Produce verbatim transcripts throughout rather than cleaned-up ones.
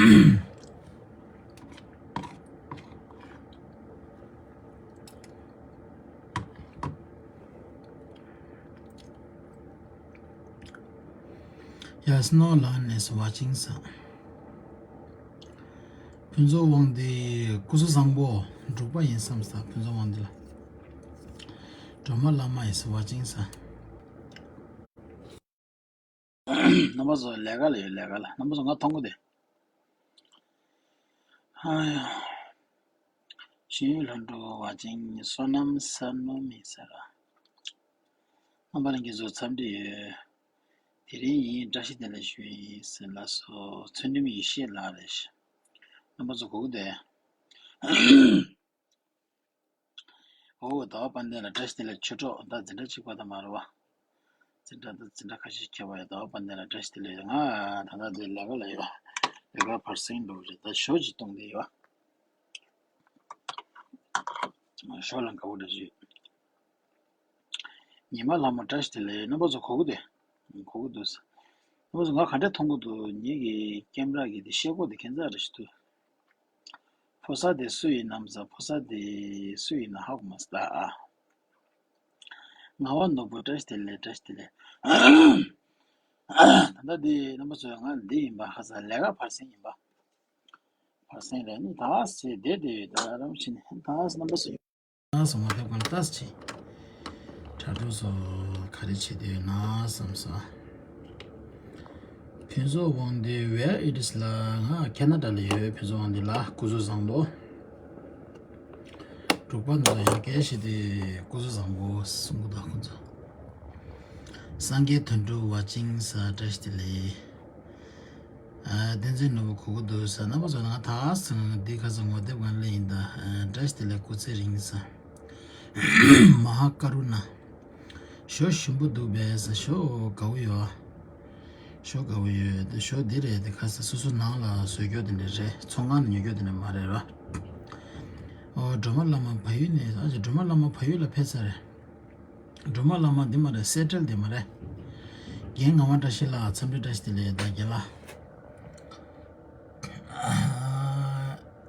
Yes, no learn is watching ས། ཕུན་ཚོགས་དབང་འདུས་སྐུ་གཟུགས་བཟང་པོ། འབྲུག་པ་ཡིན་བསམ་ས། ཕུན་ཚོགས་དབང་འདུས་ལ། སྒྲོལ་མ་བླ་མ་ཡིན་ས་བ་ཅིང་ས། རྣམ་པ་ཚོ་ལས་ཀ་ལ་ཡོད། ལས་ཀ་ལ། རྣམ་པ་ཚོ་ང་མཐོང་གི་འདུག་ཨ་ཡ། ཤེས་ཡོན་ལྷུན་གྲུབ་བ་ཅིང་། བསོད་ནམས་ས་ནོ་མི་ས་ར། རྣམ་པ་ལྷན་རྒྱས་ཚོ་འཚམས་འདྲི་ཡོད། དེ་རིང་ཡིན་བཀྲ་ཤིས་བདེ་ལེགས་ཞུ་ཡིན་ཟེར་ལགས་སོ། ཚུལ་ཁྲིམས་ཡེ་ཤེས་ལགས་རེད། རྣམ་པ་ཚོ་གོ་གི་འདུག་ཨོ། ཟླ་བ་དཔལ་ལྡན་ལ་བཀྲ་ཤིས་བདེ་ལེགས། ཆོས་གྲོགས་ད་འཛིན་གྲྭ་གཅིག་པ་ད་མ་རེད་བ། འཛིན་གྲྭ་ད་འཛིན་གྲྭ་ཁ་ཤས་ཁྱད་པར་ཡོད། ཟླ་བ་དཔལ་ལྡན་ལ་བཀྲ་ཤིས་བདེ་ལེགས། ང་ད་ལྟ་འདི་ལས་ཀ་ལ་ཡོད། ལས་ཀ་བར་གསེང་འགྲོ་རེད། ད་ཞོ་ཅིག་བཏུང་བསྡད་ཡོད། ཞོ་ལ་དགའ་པོ་འདྲ་ཞིག་ཉི་མ་ལྷ་མོ་བཀྲ་ཤིས་བདེ་ལེགས། རྣམ་པ་ཚོ་གོ་གི་འདུག་གོ་གི་འདུག་རྣམ་པ་ཚོ་ང་ག་འདྲ་མཐོང་གི་འདུག་ངེད་ཀྱི་ཀེམ་ར་གི་འདི་ཤེལ་སྒོ་འདི་ཁྱད་མཚར་རེ་ཞིག་འདུག་ཕོ་གསར་དེ་སུ་ཡིན་ནམ་ཟེར། ཕོ་གསར་དེ་སུ་ཡིན་ན་ཧ་གོ་མ་སོང་ད་ཨ། ངག་དབང་ནོར་བུ་བཀྲ་ཤིས་བདེ་ལེགས། བཀྲ་ཤིས་བདེ་ལེགས། ད་ལྟ་འདི་རྣམ་པ་ཚོ་ང་འདི་ཡིན་པ་ཧ་ས་ལས་ཀ་བར་གསེང་ཡིན་པ། བར་གསེང་རེད། ནི་ད་ཟེར་བསྡད་དེ་ད་རམ་ཤིན་ད་རྣམ་པ་ཚོ་ཡོད། ན་སོང་བ་ཕེབས་གང་ལྟ་ཅི། དྲ་གྲོགས་ཚོ་ག་རེ་བྱེད་དུས་ན་བསམ་ས། ཕུན་ཚོགས་དབང་འདུས་where it is ལ། ང་ཁེ་ན་ཌ་ལ་ཡོད། ཕུན་ཚོགས་དབང་འདུས་ལ་སྐུ་གཟུགས་བཟང་པོ། འབྲུག་པ་འདི་ལ་ཡང་སྐད་བཤད་དུས་སྐུ་གཟུགས་བཟང་པོ་གསུང་གི་འདུག་ཁོང་ཚོ། སངས་རྒྱས་དོན་གྲུབ་བ་ཅིང་ས་བཀྲ་ཤིས་བདེ་ལེགས། ཨ། བསྟན་འཛིན་ནོར་བུ་གོ་གི་འདུག་ས། རྣམ་པ་ཚོ་ང་ད་སང་འདི་ཁ་སང་ངོ་དེབ་སྒང་ལ་ཡིན་ད། ཨ། བཀྲ་ཤིས་བདེ་ལེགས་སྐུ་ཚེ་རིང་ས། མ་ཧཱ་ཀ་རུ་ན། ཞོ་ཞིམ་པོ་འདུག་པས་ས། ཞོ་དགའ་བོ་ཡོད། ཞོ་དགའ་བོ་ཡོད། ཞོ་འདི་རེད་དེ་ཁ་ས་སོ་སོ་ནང་ལ་བཟོ་རྒྱུ་དེ་འདྲ་རེད། ཚོང་ཁང་ནས་ཉོ་རྒྱུ་དེ་འདྲ་མ་རེད་ར། ཨོ། སྒྲོལ་མ་བླ་མ་བལ་ཡུལ་ནས། ཨ་ཅེ། སྒྲོལ་མ་བླ་མ་བལ་ཡུལ་ལ་ཕེབས་ཚར་རེད། སྒྲོལ་མ་བླ་མ་འདི་མ་རེད། སེ་ཊལ་འདི་མ་རེད། རྒན་ངག་དབང་བཀྲ་ཤིས་ལགས་འཚམས་འདྲི་བཀྲ་ཤིས་བདེ་ལེགས་ད་རྒན་ལགས།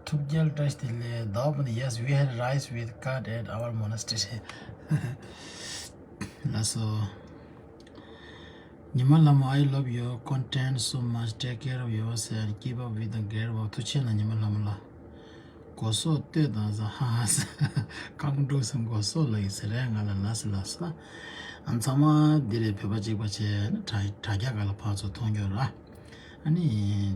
ཐུབ་རྒྱལ་བཀྲ་ཤིས་བདེ་ལེགས། ཟླ་བ་དཔལ་ལྡན། Yes, we had rice with curd at our monastery. ལགས་སོ། ཉི་མ་ལྷ་མོ། I love your content so much. Take care of yourself. Keep up with the great work. ཐུགས་རྗེ་གནང་ཉི་མ་ལྷ་མོ་ལགས། སྒོ་ཟོག་ལྟོས་དང་ཟ། ཧ་ཧ་ཟ། རྐང་དྲུག་སེམས་སྒོ་ཟོག་ལ་ཡི་ཟེར་རེད་ང་ལ་ལ་ཟེར་ལ་ཟེར། ཨ། ཚང་མ་འདི་རེད། བོད་པ་གཅིག་པ་བྱས་ན་དྲ་དྲ་རྒྱ་ག་ལ་ཕར་ཚུར་མཐོང་རྒྱུ་ར། ཨ་ནི་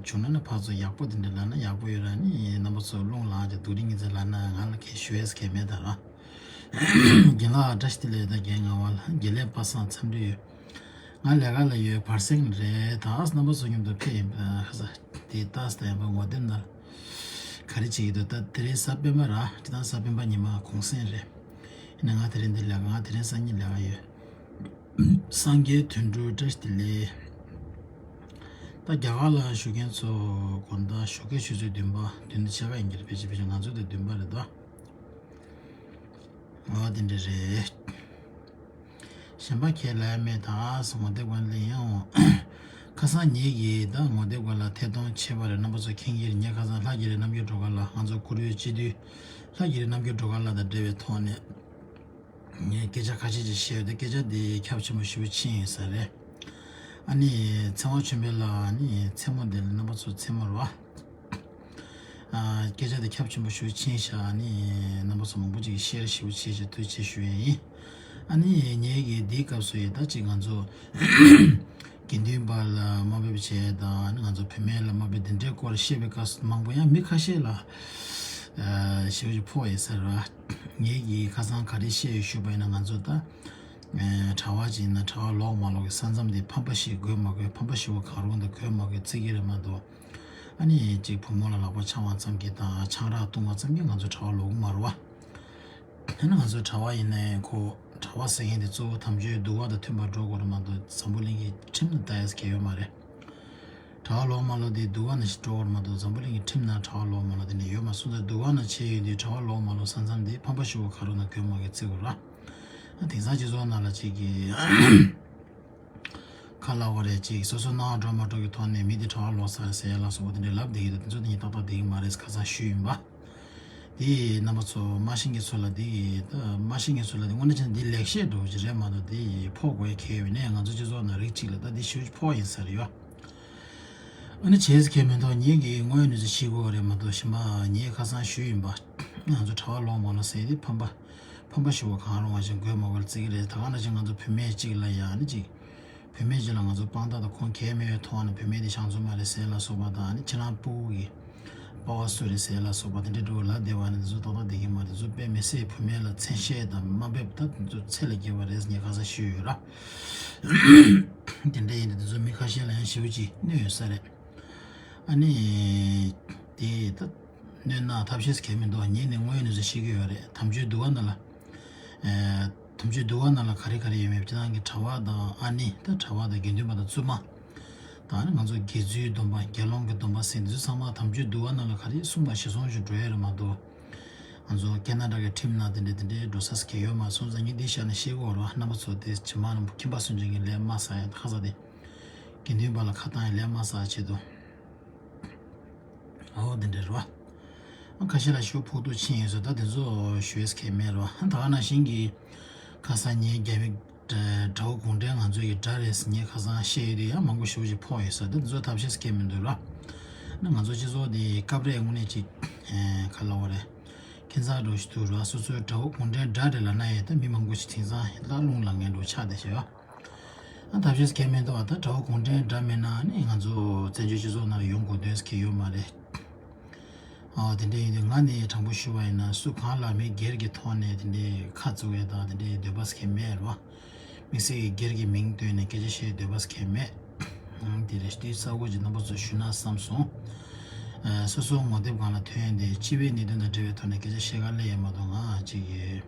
བྱུང་ན་ནི་ཕར་ཚུར་ཡག་པོ་འདི་འདྲ་ལབ་ན་ཡག་པོ་ཡོད་ར། ཨ་ནི་རྣམ་པ་ཚོ་རླུང་ལངས་ཀྱི་སྡུག་རིང་གི་ཚེ་ལབ་ན་ང་ལ་གས་ཞུ་ཡས་གས་མེད་ད་ར། རྒན་ལགས་བཀྲ་ཤིས་བདེ་ལེགས་ད་རྒན་ངག་དབང་ལགས། དགེ་ལེགས་པ་སངས་འཚམས་འདྲི་ཡོད། ང་ལས་ཀ་ལ་ཡོད། བར་གསེང་རེད། ད་རྣམ་པ་ཚོ་མཉམ་དུ་ཕེབས་ཡིན་པ་ཧ་ས། དེ་ལྟ་སྟེ་ཡང་པ་ངོ་དེབ་ནང་ག་རེ་བྱེད་ཀྱི་འདུག་ད་དེ་རིང་གཟའ་སྤེན་པ་ར། དེ་དང་གཟའ་སྤེན་པ་ཉི་མ་གུང་སེང་རེད། ཡིན་ན་ང་དེ་རིང་འདི་ལས་ཀ། ང་དེ་རིང་སང་ཉིན་ལས་ཀ་ཡོད། སངས་རྒྱས་དོན་གྲུབ་བཀྲ་ཤིས་བདེ་ལེགས། ད་རྒྱ་གར་ལ་བཞུགས་མཁན་ཚོ་དགོང་དག་ཞོགས་ཀས་ཆུ་ཚོད་བདུན་པ། བདུན་དང་ཕྱེད་ཀ་ཡིན་གྱི་རེད། ཕལ་ཆེར་ཕལ་ཆེར་ང་ཚོ་དེ་བདུན་པ་རེད་ད། ཨོ་དེ་འདྲ་རེད། གཞན་པ་ཁས་ལེན་མེད་ད། ངོ་དེབ་སྒང་ལ་ཡིན་འོང་། ཁ་སང་ཉིད་ཀྱིས་ད་ངོ་དེབ་སྒང་ལ་ཐད་གཏོང་བྱས་པ་རེད། རྣམ་པ་ཚོ་མཁྱེན་གྱི་རེད། ངས་ཁ་སང་ལྷ་རྒྱལ་རི་རྣམ་རྒྱལ་སྒྲོལ་དཀར་ལགས། ང་ཚོ་གུ་རུའི་སྤྱི་འཐུས་ལྷ་རྒྱལ་རི་རྣམ་རྒྱལ་སྒྲོལ་དཀར་ལགས་དང་འབྲེལ་བའི་ཐོག་ནས་ངས་སྐད་ཆ་ཁ་ཤས་ཅིག་བཤད་ཡོད་དེ། སྐད་ཆ་འདི་ཁྱབ་ཆེན་པོ་ཞེ་པོ་ཕྱིན་ཡོད་ས་རེད། ཨ་ནི་ཚེ་དབང་ཆོས་འཕེལ་ལགས། ཨ་ནི་མཚན་མོ་འདི་ལ་རྣམ་པ་ཚོ་མཚན་མོ་རེད་བ། ཨ། སྐད་ཆ་དེ་ཁྱབ་ཆེན་པོ་ཞེ་པོ་ཕྱིན་ཤག་ཨ་ནི་རྣམ་པ་ཚོ་མང་པོ་ཅིག་གིས་ཤེར་ཞེ་པོ་བྱས་བྱས་ཐུགས་རྗེ་ཆེ་ཞུ་ཡས་ཡིན། ཨ་ནི་ངེད་ཀྱིས་འདིའི་སྐབས་སུ་ཡིན་ད་ཅིག་ང་ཚོ་དགེ་འདུན་པ་ལ་དམའ་འབེབས་བྱས་དང་། ཨ་ནི་ང་ཚོ་བུད་མེད་ལ་དམའ་འབེབས་འདི་འདྲའི་སྐོར་བཤད་པའི་སྐབས་སུ་མང་པོ་ཡང་མི་ཁ་ཤས་ལ་ཨ་ཞེ་པོ་ཅིག་ཕོག་ཡོད་ས་རེད་བ། ངེད་ཀྱིས་ཁ་སང་ག་རེ་བཤད་ཡོད་ཞུས་པ་ཡིན་ན། ང་ཚོ་ད་ཨ་གྲྭ་པ་ཅིག་ཡིན་ན་གྲྭ་པ་ལོག་མ་ལོག་གི་ས་མཚམས་དེ་ཕམ་པ་ཞིག་དགོས་མ་དགོས། ཕམ་པ་ཞིག་པོ་གང་རུང་དང་དགོས་མ་དགོས་བརྩི་གི་རེད་མ་གཏོགས། ཨ་ནི་གཅིག་བུ་མོ་ལ་ལག་པ་འཆང་བ་ཙམ་གྱིས་དང་ཆང་རག་བཏུང་བ་ཙམ་གྱིས་ང་ཚོ་གྲྭ་པ་ལོག་གི་མ་རེད་བ། ཨ་ནི་ང་ཚོ་གྲྭ་པ་ཡིན་ནའི་ཁོ་གྲྭ་པ་ཟེར་མཁན་དེ་གཙོ་བོ་དམ་ཆོས་འདུལ་བ་དང་མཐུན་པར་འགྲོ་དགོས་རེད་མ་གཏོགས་འཛམ་བུ་གླིང་གི་ཁྲིམས་ནང་ལྟ་ཡས་གལ་ཡོད་མ་རེད། གྲྭ་པ་ལོག་མ་ལོག་དེ་འདུལ་བ་ནང་བཞིན་འགྲོ་དགོས་རེད་མ་གཏོགས་འཛམ་བུ་གླིང་གི་ཁྲིམས་ནང་གྲྭ་པ་ལོག་མ་ལོག་དེ་འདྲ་ཡོད་མ་སོང་ཙང་། འདུལ་བ་ནང་བྱས་ཡོད་དུས་གྲྭ་པ་ལོག་མ་ལོག་ས་མཚམས་དེ་ཕམ་པ་ཞིག་པོ་གང་རུང་དང་དགོས་མ་དགོས་བརྩི་དགོས་རེད། དེང་སང་སྤྱི་ཚོགས་ནང་ལ་ཅིག་གི་ཁ་ ཁ་ལ་བ་རེད་ཅིག་སོ་སོ་སྣང་བ་འགྲོ་མ་འགྲོ་གི་ཐོག་ནས་མི་དེ་གྲྭ་བ་ལོག་ས་རེད་ཟེར་ཡ་ལ་སོགས་པ་དེ་འདྲའི་ལབ་བསྡད་ཀྱི་འདུག་དེ་ཚོ་དེ་ཉིད་ཏག་ཏག་བསྡད་ཀྱི་མ་རེད། ཁ་སང་ཞུས་ཡིན་པ། དེ་རྣམ་པ་ཚོ་མ་ཤེས་མཁན་ཚོ་ལ་དེ་མ་ཤེས་མཁན་ཚོ་ལ་དེ་དངོས་གནས་བྱས་ན་འདི་ལེགས་བཤད་འདྲ་བོ་ཅིག་རེད་མ་གཏོགས་དེ་ཕོག་དགོས་ཡ་གང་ཡང་མེད་ནས། ང་ཚོ་སྤྱི་ཚོགས་ནང་རིགས་གཅིག་ལ་ད་འདི་ཞེ་པོ་ཅིག་ཕོག་ཡིན་ས་རེད་ཡ། ཨ་ནི་བྱས་ཟེར་མཁན་མི་འདུག་ངེད་ཀྱིས་དངོས་ཡོད་གནས་ཚུལ་ཤེས་དགོས་རེད་མ་གཏོགས། གཞན་པ་ངས་ཁ་སང་ཞུས་ཡིན་པ། ང་ཚོ་གྲྭ་བ་ལོག་མ་ལོག་ཟེར་དེ་ཕམ་པ། ཕམ་པ་ཞུ་བ་གང་རུང་བ་ཞིག་དགོས་མ་དགོས་ལ་བརྩི་གི་རེད། ད་ག་ནང་བཞིན་ང་ཚོ་བུད་མེད་གཅིག་ལ་ཡང་ནི་གཅིག་བུད་མེད་གཅིག་ལ་ང་ཚོ་དཔང་རྟགས་དང་ཁུངས་གལ་མེད་པའི་ཐོག་ནས་བུད་མེད་དེ་ཞང་ཚོ་མ་རེད་ཟེར་ལ་སོགས་པ་དང་། ནི་ཁྱེད་རང་ཕྲུ་གུ་གི་པ་ཕ་སུ་རེད་ཟེར་ལ་སོགས་པ་དེ་འདྲའི་འགྲོ་ལ་བདེ་བ་ནི་དེ་ཚོ་ཏག་ཏག་བསྡད་ཀྱི་མ་རེད། དེ་ཚོ་དཔེ་མི་སྲིད་བུད་མེད་ལ་མཚན་ཤས་དང་དམའ་འབེབས་ད་དེ་ཚོ་ཚད་ལས་བརྒལ་བ་རེད་ངས་ཁ་སང་ཞུས་ཡོད་ར། དེ་འདྲ་ཡིན་དུས་དེ་ཚོ་མི་ཁ་ཤས་ལ་ཡང་ཞེ་པོ་ཅིག་གནོད་ཡོད་ས་རེད། ཨ་ནི། དེ་ད་གནོད་ན་ཐབས་ཤེས་གལ་མི་འདུག་ངས་ནི་དངོས་ཡོད་གནས་ཚུལ་ཤེས་ཀྱི་ཡོད་རེད། དམ་ཆོས་འདུལ་བ་ནང་ལ། ཨེ། དམ་ཆོས་འདུལ་བ་ནང་ལ་ག་རེ་ག་རེ་ཡོད་མེད་སྤྱིར་བཏང་གི་གྲྭ་བ་དང་ཨ་ནི་ད་གྲྭ་བ་དང་དགེ་འདུན་པ་དང་བཙུན་མ། ད་ནི་ང་ཚོ་དགེ་ཚུལ་སྡོམ་པ་དགེ་སློང་གི་སྡོམ་པ་ཟེར་འདི་ཚོ་ཚང་མ་དམ་ཆོས་འདུལ་བ་ནང་ལ་ག་རེ་གསུངས་པ་གཞིར་བཟུང་ཞིག་འགྲོ་ཡ་རེད་མ་གཏོགས། ང་ཚོ་ཁེ་ན་ཌ་གི་ཁྲིམས་ནང་དེ་འདྲས་དེ་འདྲས་འགྲོ་ས་ཟེར་མཁན་ཡོད་མ་སོང་ཙང་ངས་འདི་བཤད་ན་ཤེས་གི་ཡོད་རེད་བ། རྣམ་པ་ཚོ་དེ་ཇི་མ་རྣམས་ཁྱིམ་པ་སུན་འབྱིན་གྱི་ལས་མ་ཟ་ཡ་ཁ་ས་དེ། དགེ་འདུན་པ་ལ་ཁ་བཏང་ཡ་ལས་མ་ཟ་ཆེད་དུ། ཨོ་དེ་འདྲས་རེད་བ། ཁ་ཤས་ལ་ཞུ་ཕོག་ཐུག་ཕྱིན་ཡོད་ཟེར། ད་དེ་ཚོ་ཞུ་ཡས་མཁན་མེད་རེད་བ། ད་ག་ནང་བཞིན་གྱི་ཁ་སང་ངས་རྒྱ་མི་དགྲ་བོ་གུང་ཁྲན་ང་ཚོ་ཡི་དགྲ་རེད་ཟེར་ངས་ཁ་སང་བཤད་ཡོད་དུས་ཡང་མང་པོ་ཞེ་པོ་ཅིག་ཕོག་ཡོད་ས། ད་འདི་ཚོ་ཐབས་ཤེས་གལ་མི་འདུག་ར། ན་ང་ཚོ་སྤྱི་ཚོགས་འདི་སྐབས་རེ་དངོས་གནས་ཅིག་ཨེ་ག་ལབ་དགོས་རེད། ཁྱད་མཚར་འདྲ་ཞིག་འདུག་ར། སོ་སོའི་དགྲ་བོ་གུང་ཁྲན་དགྲ་རེད་ལབ་ན་ཡང་ད་མི་མང་པོ་ཞིག་དེང་སང་ལ་རླུང་ལངས་མཁན་འདྲ་ཆགས་བསྡད་ཤག་ཡ། ཨ་ཐབས་ཤེས་གལ་མི་འདུག་ཨ་ད་དགྲ་བོ་གུང་ཁྲན་དགྲ་མེད་ན་ནི་ང་ཚོ་བཙན་བྱོལ་སྤྱི་ཚོགས་ནང་ལ་ཡོང་དགོས་དོན་གལ་ཡོད་མ་རེད། ཨ་དེ་འདྲ་ཡིན་དུས་ང་ནི་དྲང་པོ་ཞུ་བ་ཡིན་ན་སུ་གང་ལ་མི་སྒེར་གྱི་ཐོག་ནས་དེ་འདྲའི་ཁ་བཙུགས་ཡས་དང་དེ་འདྲའི་འདོད་པ་གལ་མེད་རེད་བ། དམིགས་བསལ་གྱི་སྒེར་གྱི་མིང་བཏོན་ནས་སྐད་ཆ་བཤད་འདོད་པ་གལ་མེད། ཨང་དེ་རེད། དེ་གསར་འགོད་ཀྱི་རྣམ་པ་ཚོ་ཞུ་ན་བསམ་སོང་། ཨ་སོ་སོ་ངོ་དེབ་སྒང་ལ་ཐོན་ཏེ་སྤྱི་པའི་གནད་དོན་དང་འབྲེལ་བའི་ཐོག་ནས་སྐད་ཆ་བཤད་ག་སླེབས་ཡས་མ་གཏོགས། ང་ཅིག་གི་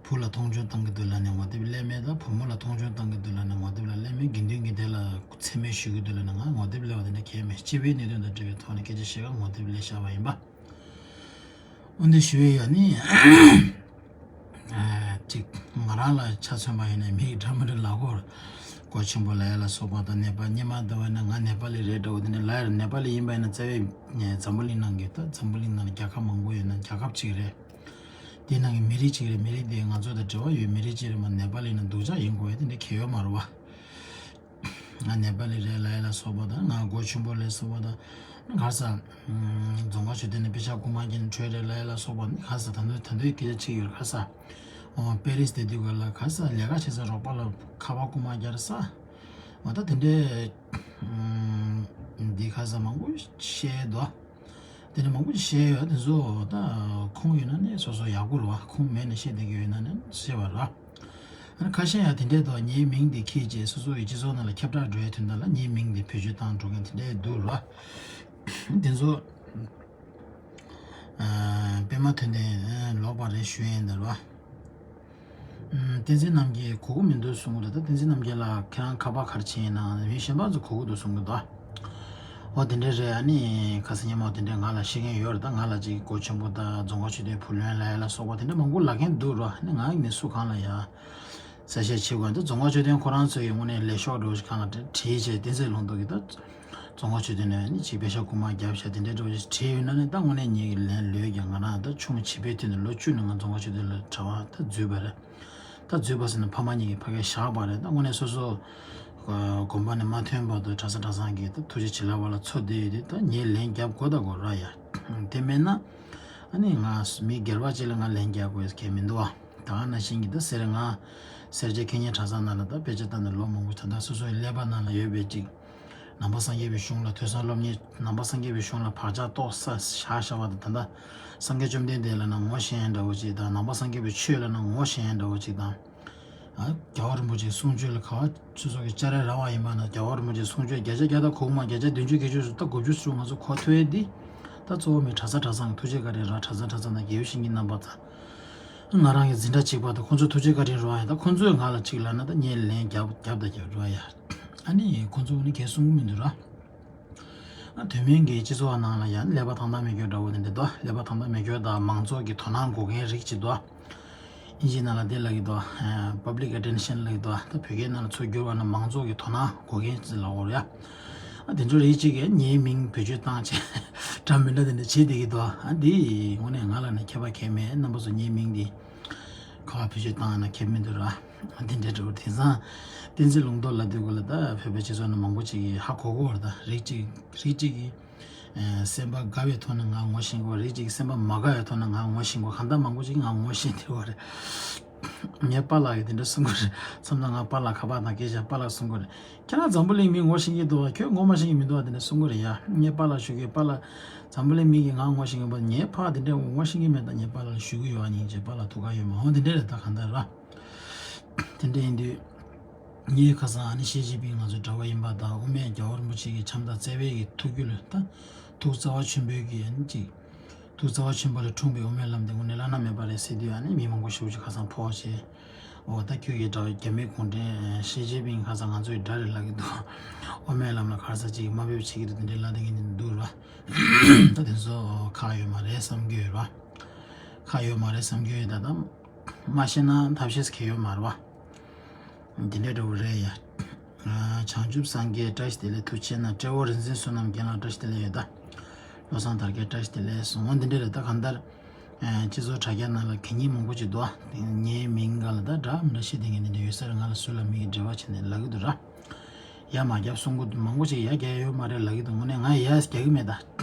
བུ་ལ་མཐོང་ཆུང་བཏང་གི་འདུག་ལབ་ནས་ངོ་དེབ་སླེབས་མེད། ད་བུ་མོ་ལ་མཐོང་ཆུང་བཏང་གི་འདུག་ལབ་ནས་ངོ་དེབ་ལ་སླེབས་མེད། དགེ་འདུན་གྱི་དེ་ལ་མཚན་སྨད་ཞུ་གི་འདུག་ལབ་ནས་ང་ངོ་དེབ་སླེབས་པ་དེ་འདྲ་གང་ཡང་མེད། སྤྱི་པའི་གནད་དོན་དང་འབྲེལ་བའི་ཐོག་ནས་སྐད་ཆ་བཤད་ག་ངོ་དེབ་སླེབས་བཞག་པ་ཡིན་པ། འོན་ཏེ་ཞུ་ཡས་ཡོད་ནི། ཨ་ཅིག་ང་རང་ལ་ཆ་མཚོན་པ་ཡིན་ན་མི་ཡི་འདྲ་མི་འདྲ་ལ་གོ་གོ་ཆེན་པོ་ལབ་ཡ་ལ་སོགས་པ་དང་། ནེ་པ་སྔོན་མ་ལྟ་བ་ཡིན་ན་ང་ནེ་པ་ལི་རེད་འདྲ་བོ་དེ་འདྲ་ལབ་ཡ་རེད། ནེ་པ་ལི་ཡིན་པ་ཡིན་ན་རྩ་བའི་ངས་འཛམ་བུ་གླིང་ནང་གི་ད་འཛམ་བུ་གླིང་ནང་ལ་རྒྱལ་ཁབ་མང་པོ་ཡོད་ན་རྒྱལ་ཁབ་གཅིག་རེད། དེ་ནང་གི་མི་རིགས་གཅིག་རེད། མི་རིགས་དེ་ང་ཚོ་དང་འབྲེལ་བ་ཡོད་མི་རིགས་གཅིག་རེད་མ། ནེ་པ་ལི་ཡིན་ན་སྡུག་ཅག་ཡིན་དགོས་ཡ་དེ་འདྲ་གལ་ཡོད་མ་རེད་བ། ང་ནེ་པ་ལི་རེད་ལབ་ཡ་ལ་སོགས་པ་དང་། ང་གོ་ཆེན་པོ་ལ་སོགས་པ་དང་། ག་རེ་ཟ། ཨམ། རྫོང་དཀར་ཆོས་སྡེ་ནས་དཔེ་ཆ་རྐུ་མ་རྒྱག་ནས་བྲོས་རེད་ལབ་ཡ་ལ་སོགས་པ་ནི། ག་རེ་ཟ། ད་དུང་ད་དུང་སྐད་ཆ་གཅིག་ཡོད། ག་རེ་ཟ། འོ་པེ་རིས་དེ་དུས་ག་ལ་ག་རེ་ཟ་ལས་ཀ་བྱེད་ས་རོགས་པ་ལ་ཁ་པར་རྐུ་མ་རྒྱག་རེད་ཟ། འོ་ད་དེ་འདྲའི་ཨམ། འདི་ག་རེ་ཟ་མང་པོ་བཤད་དོ། དེ་ནས་མང་པོ་ཞིག་བཤད་ཡོད། དེ་ཚོ་ད་ཁུངས་ཡོད་ན་ནི་སོ་སོ་ཡག་པོ་རེད་བ། ཁུངས་མེད་ནས་བཤད་བསྡད་ཀྱི་ཡོད་ན་ནི་བཤད་པ་རེད་བ། ཨ་ནི་ཁ་ཤས་ཡང་དེ་འདྲའི་ཐོག་ངའི་མིང་དེ་ཁྱེར་རྗེས་སོ་སོ་ཡི་སྤྱི་ཚོགས་ནང་ལ་ཁྱབ་བསྒྲགས་འགྲོ་ཡའི་དོན་དག་ལ་ངའི་མིང་དེ་བེད་སྤྱོད་བཏང་འགྲོ་མཁན་དེ་འདྲའི་འདུག་རེད་བ། དེ་ཚོ་ཨ་པད་མ་དོན་ལྡན་ལོག་པ་རེད་ཞུ་ཡིན་ད་རེད་བ། ཨམ། བསྟན་འཛིན་རྣམ་རྒྱལ་གོ་གི་མི་འདུག་གསུང་གི་རེད། ད་བསྟན་འཛིན་རྣམ་རྒྱལ་ལགས་ཁྱེད་རང་ཁ་པར་ག་རེ་བྱས་ཡིན་ནམ། མི་གཞན་པ་ཚོ་གོ་གི་འདུག་གསུང་གི་འདུག་འོ་དེ་འདྲ་རེད། ཨ་ནི་ཁ་སང་ཉིན་མོ་དེ་འདྲ་ང་ལ་བཤད་མཁན་ཡོད་རེད། ད་ང་ལ་ཅིག་གོ་ཆེན་པོ་དང་རྫོང་དཀར་ཆོས་སྡེའི་བུ་ལོན་ལབ་ཡ་ལ་སོགས་པ་དེ་འདྲ་མང་པོ་ལབ་མཁན་འདུག་རེད་བ། ཨ་ནི་ང་ནི་སུ་གང་ལ་ཡ་གསལ་བཤད་བྱེད་དགོས། ད་རྫོང་དཀར་ཆོས་སྡེ་ཁོ་རང་ཚོ་ཡི་དངོས་གནས་ལས་ཤོག་འདྲ་བོ་ཞིག་གང་ལ་བྲིས་བྱས། བསྟན་འཛིན་ལུང་རྟོགས་ཀྱིས་ད་རྫོང་དཀར་ཆོས་སྡེ་ནས་ནི་ཅིག་པེ་ཤག་རྐུ་མ་བརྒྱབ་བྱས་དེ་འདྲའི་འདྲ་བོ་ཞིག་བྲིས་ཡོད་ན་ནི། ད་དངོས་གནས་ངེད་ཀྱི་ལན་ལོས་ཀྱང་། ང་རང་ད་ཆུང་བྱིས་པའི་དུས་ནས་ལོ་བཅུ་ནས་ང་རྫོང་དཀར་ཆོས་སྡེ་ལ་གྲྭ་པ་ད་འཛུལ་བ་རེད། ད་འཛུལ་བ་ཟེར་ན་ཕ་མ་གཉིས་ཀྱིས་ཕ་གིར་བཞག་པ་རེད། ད་དངོས་གནས་སོ་སོ་དགོན་པ་ནས་མ་ཐོན་བར་དུ་གྲྭ་ས་གྲྭ་ཚང་གིས་ད་ཐུགས་རྗེ་བྱིན་རླབས་ལ་འཚོ་བསྡད་ཡོད་དུས། ད་ངས་ལན་རྒྱབ་དགོས་ད་དགོས་ར་ཡ། དེ་མེད་ན་ཨ་ནི་ང་མི་སྒེར་པ་ཅིག་ལ་ང་ལན་རྒྱག་དགོས་ཡ་གང་ཡང་མི་འདུག་བ། ད་ག་ནང་བཞིན་གྱི་ད་སེར་ང་སེར་བྱེས་ཁེ་ཉེན་གྲྭ་ཚང་ནང་ལ་ད་དཔེ་ཆ་ལྟ་ནས་ལོ་མང་པོ། ད་ལྟ་སོ་སོའི་ཀླད་པ་ནང་ལ་ཡོད་པའི་ཅིག་ནང་པ་སངས་རྒྱས་པའི་གཞུང་ལ་ཐོས་བསམ་སློབ་གཉེར། ནང་པ་སངས་རྒྱས་པའི་གཞུང་ལ་བག་ཆགས་ཏོག་ཙམ་བཞག་བཞག་པ་དང་། ད་ལྟ་སངས་རྒྱས་བཅོམ་ལྡན་འདས་ལབ་ན་ངོ་ཤེས་ཡ་འདྲ་བོ་ཅིག་དང་། ནང་པ་སངས་རྒྱས་པའི་ཆོས་ལབ་ན་ངོ་ཤེས་ཡ་འདྲ་བོ་ཅིག་དང་། ཨ་རྒྱལ་བ་རིན་པོ་ཆེའི་གསུང་ཆོས་ལ་ག་བ་སོ་སོ་གི་སྐྱ་རེངས་ར་བ་ཡིན་པ་ན། རྒྱལ་བ་རིན་པོ་ཆེའི་གསུང་ཆོས་བརྒྱ་ཆ་བརྒྱ་དང་གོ་མ་བརྒྱ་ཆ་བདུན་ཅུ་བརྒྱད་ཅུ་སུ་ད་དགུ་བཅུ་སུ་ང་ཚོ་གོ་ཐུབ་ཡ་འདི། ད་གཙོ་བོ་མི་གྲྭ་ས་གྲྭ་ཚང་གི་ཐུགས་རྗེ་བཀའ་དྲིན་ར། གྲྭ་ཚང་གྲྭ་ཚང་དང་དགེ་བའི་བཤེས་གཉེན་རྣམ་པ་ཚོ། ང་རང་གི་འཛིན་གྲྭ་གཅིག་པ་དང་ཁོང་ཚོའི་ཐུགས་རྗེ་བཀའ་དྲིན་རེད་བ་ཡ། ད་ཁོང་ཚོས་ང་ལ་གཅིག་ལབ་ན་ད་ངས་ལན་རྒྱབ་རྒྱབ་དང་རྒྱབ་རེད་བ་ཡ། ཨ་ནི་ཁོང་ཚོ་ནི་གས་གསུང་གི་མི་འདུག་ར། ཨ་དོན་མིན་གྱི་སྤྱི་ཚོགས་ནང་ལ་ཡང་ཀླད་པ་ཐང་ཐང་མེད་རྒྱུ་འདྲ་བོ་དེ་འདྲ་འདུག་ཀླད་པ་ཐང་ཐང་མེད་རྒྱུ་དང་མང་ཚོགས་ཀྱི་དོ་སྣང་དགོས་མཁན་རིགས་གཅིག་འདུག་ཨིན་ཇི་ནང་ལ་དེ་ལབ་ཀྱི་འདུག་ཨ། Public attention ལབ་ཀྱི་འདུག་ད་བོད་སྐད་ནང་ལ་ཚུར་བསྒྱུར་བ་ན་མང་ཚོགས་ཀྱི་དོ་སྣང་འགོག་མཁན་ཅིག་ལབ་དགོས་རེད་ཡ། ཨ། དེ་ཚོ་རིགས་གཅིག་གིས་ངའི་མིང་བེད་སྤྱོད་བཏང་བྱས་འདྲ་མི་འདྲ་དེ་འདྲ་བྱེད་བསྡད་ཀྱི་འདུག་ཨ། འདི་དངོས་གནས་ང་ལ་ནི་ཁྱད་པར་གང་ཡང་མེད། རྣམ་པ་ཚོ་ངའི་མིང་འདི་ག་པར་བེད་སྤྱོད་བཏང་ན་ཁྱད་མི་འདུག་ར། འདི་འདྲའི་འགྲོ་དེང་སང་བསྟན་འཛིན་ལུང་རྟོགས་ལབ་དུས་སྐབས་ལ་ད་བོད་པའི་སྤྱི་ཚོགས་ནང་མང་པོ་ཅིག་གིས་ཧ་གོ་གོ་བ་རེད། ད་རིགས་གཅིག་རིགས་གཅིག་གིས་ཨ། སེམས་པ་དགའ་བའི་ཐོག་ནས་ང་ངོ་ཤེས་ཀྱི་ཡོད་རེད། རིགས་གཅིག་སེམས་པ་མ་དགའ་བའི་ཐོག་ནས་ང་ངོ་ཤེས་ཀྱི་ཡོད། གང་ལྟར་མང་པོ་ཅིག་ང་ངོ་ཤེས་བསྡད་ཡོད་རེད། ངའི་པཱ་ལགས་ཀྱིས་དེ་འདྲ་གསུང་གི་རེད། མཚམས་མཚམས་ང་པཱ་ལགས་ཁ་པར་ནང་སྐད་ཆ་པཱ་ལགས་གསུང་གི་རེད། ཁྱེད་རང་འཛམ་བུ་གླིང་མི་ངོ་ཤེས་ཀྱི་འདུག་བ། ཁྱོད་ངོ་མ་ཤེས་ཀྱི་མི་འདུག་བ། དེ་འདྲ་གསུང་གི་རེད་ཡ། ངའི་པཱ་ལགས་ཞུ་གི། པཱ་ལགས་འཛམ་བུ་གླིང་མི་གིས་ང་ངོ་ཤེས་ཀྱི་མ་རེད། ངའི་ཕར་དེ་འདྲ་ངོ་ཤེས་ཀྱི་མེད། ད་ངའི་པཱ་ལགས་ལ་ཞུ་གི་ཡོད། ཨ་ནི་ཅེས་པཱ་ལགས་ཐུགས་ཁག་ཡོད་མ། འོ་དེ་འདྲ་རེད། ད་གང་ལྟར་ར། དེ་འདྲ་ཡིན་དུས། ངས་ཁ་སང་ཨ་ནི་ཞི་ཅིན་ཕིང་ང་ཚོའི་གྲྭ་པ་ཡིན་པ་དང་། དབུ་མའི་རྒྱལ་བ་རིན་པོ་ཆེ་གི་ཆབ་མདའ་བརྩེ་བའི་གི་ཐུགས་རྒྱུད་ལ་ད་ཐུགས་རྩ་བ་ཆེན་པོའི་གི་ཨ་ནི་ཅིག་ཐུགས་རྩ་བ་ཆེན་པོ་ལས་འཁྲུངས་པའི་དབུ་མའི་ལམ་དེ་དངོས་གནས་བླ་ན་མེད་པ་རེད་ཟེར་དུས། ཨ་ནི་མི་མང་པོ་ཞེ་པོ་ཅིག་ཁ་སང་ཕོག་བྱས། འོ་ད་ཁྱོད་ཀྱི་གྲྭ་པ་རྒྱ་མིའི་གུང་ཁྲན་ཞི་ཅིན་ཕིང་ཁ་སང་ང་ཚོའི་དགྲ་རེད་ལབ་ཀྱི་འདུག་དབུ་མའི་ལམ་ལ་ག་རེ་ཟེར་ཅིག་དམའ་འབེབས་བྱེད་ཀྱི་རེད། དེ་འདྲའི་ལབ་བསྡད་མཁན་དེ་འདུག་ར། ད་དེ་ཚོ་ཁག་ཡོད་མ་རེད་བསམ་གྱི་ཡོད་ར། ཁག་ཡོད་མ་རེད་བསམ་གྱི་ཡོད། ད་ད་མ་ཤེས་ན་ཐབས་ཤེས་གང་ཡང་ཡོད་མ་རེད་བ། འདི་འདྲའི་འདྲ་བོ་རེད་ཡ། ཨ། བྱང་ཆུབ་སངས་རྒྱས་བཀྲ་ཤིས་བདེ་ལེགས། ཐུགས་རྗེ་ཆེ་གནང་། ཏྲེ་བོ་རིག་འཛིན་བསོད་ནམས་རྒན་ལགས་བཀྲ་ཤིས་བདེ་ལེགས་ཡོད། ད་བློ་བཟང་དར་རྒྱས་བཀྲ་ཤིས་བདེ་ལེགས་གསུངས། འོ་འདི་འདྲ་རེད། ད་གང་ལྟར་ཨ། སྤྱི་ཚོགས་དྲ་རྒྱ་ནང་ལ་གད་སྙིགས་མང་པོ་ཅིག་འདུག་ཨ། ངའི་མིང་སྒང་ལ་ད་འདྲ་མི་འདྲ་བཤད་བསྡད་མཁན་འདི་འདྲ་ཡོད་ས་རེད། ང་ལ་སུ་ལ་མིང་གི་འབྲེལ་བ་བྱས་ནས་ལབ་ཀྱི་འདུག་ར། ཡ་མ་རྒྱབ་གསུང་གི་འདུག་མང་པོ་ཅིག་ཡ་རྒྱག་ཡོད་མ་རེད་ལབ་ཀྱི་འདུག་དངོས་གནས་ང་ཡ་རྒྱག་གི་མེད། ད་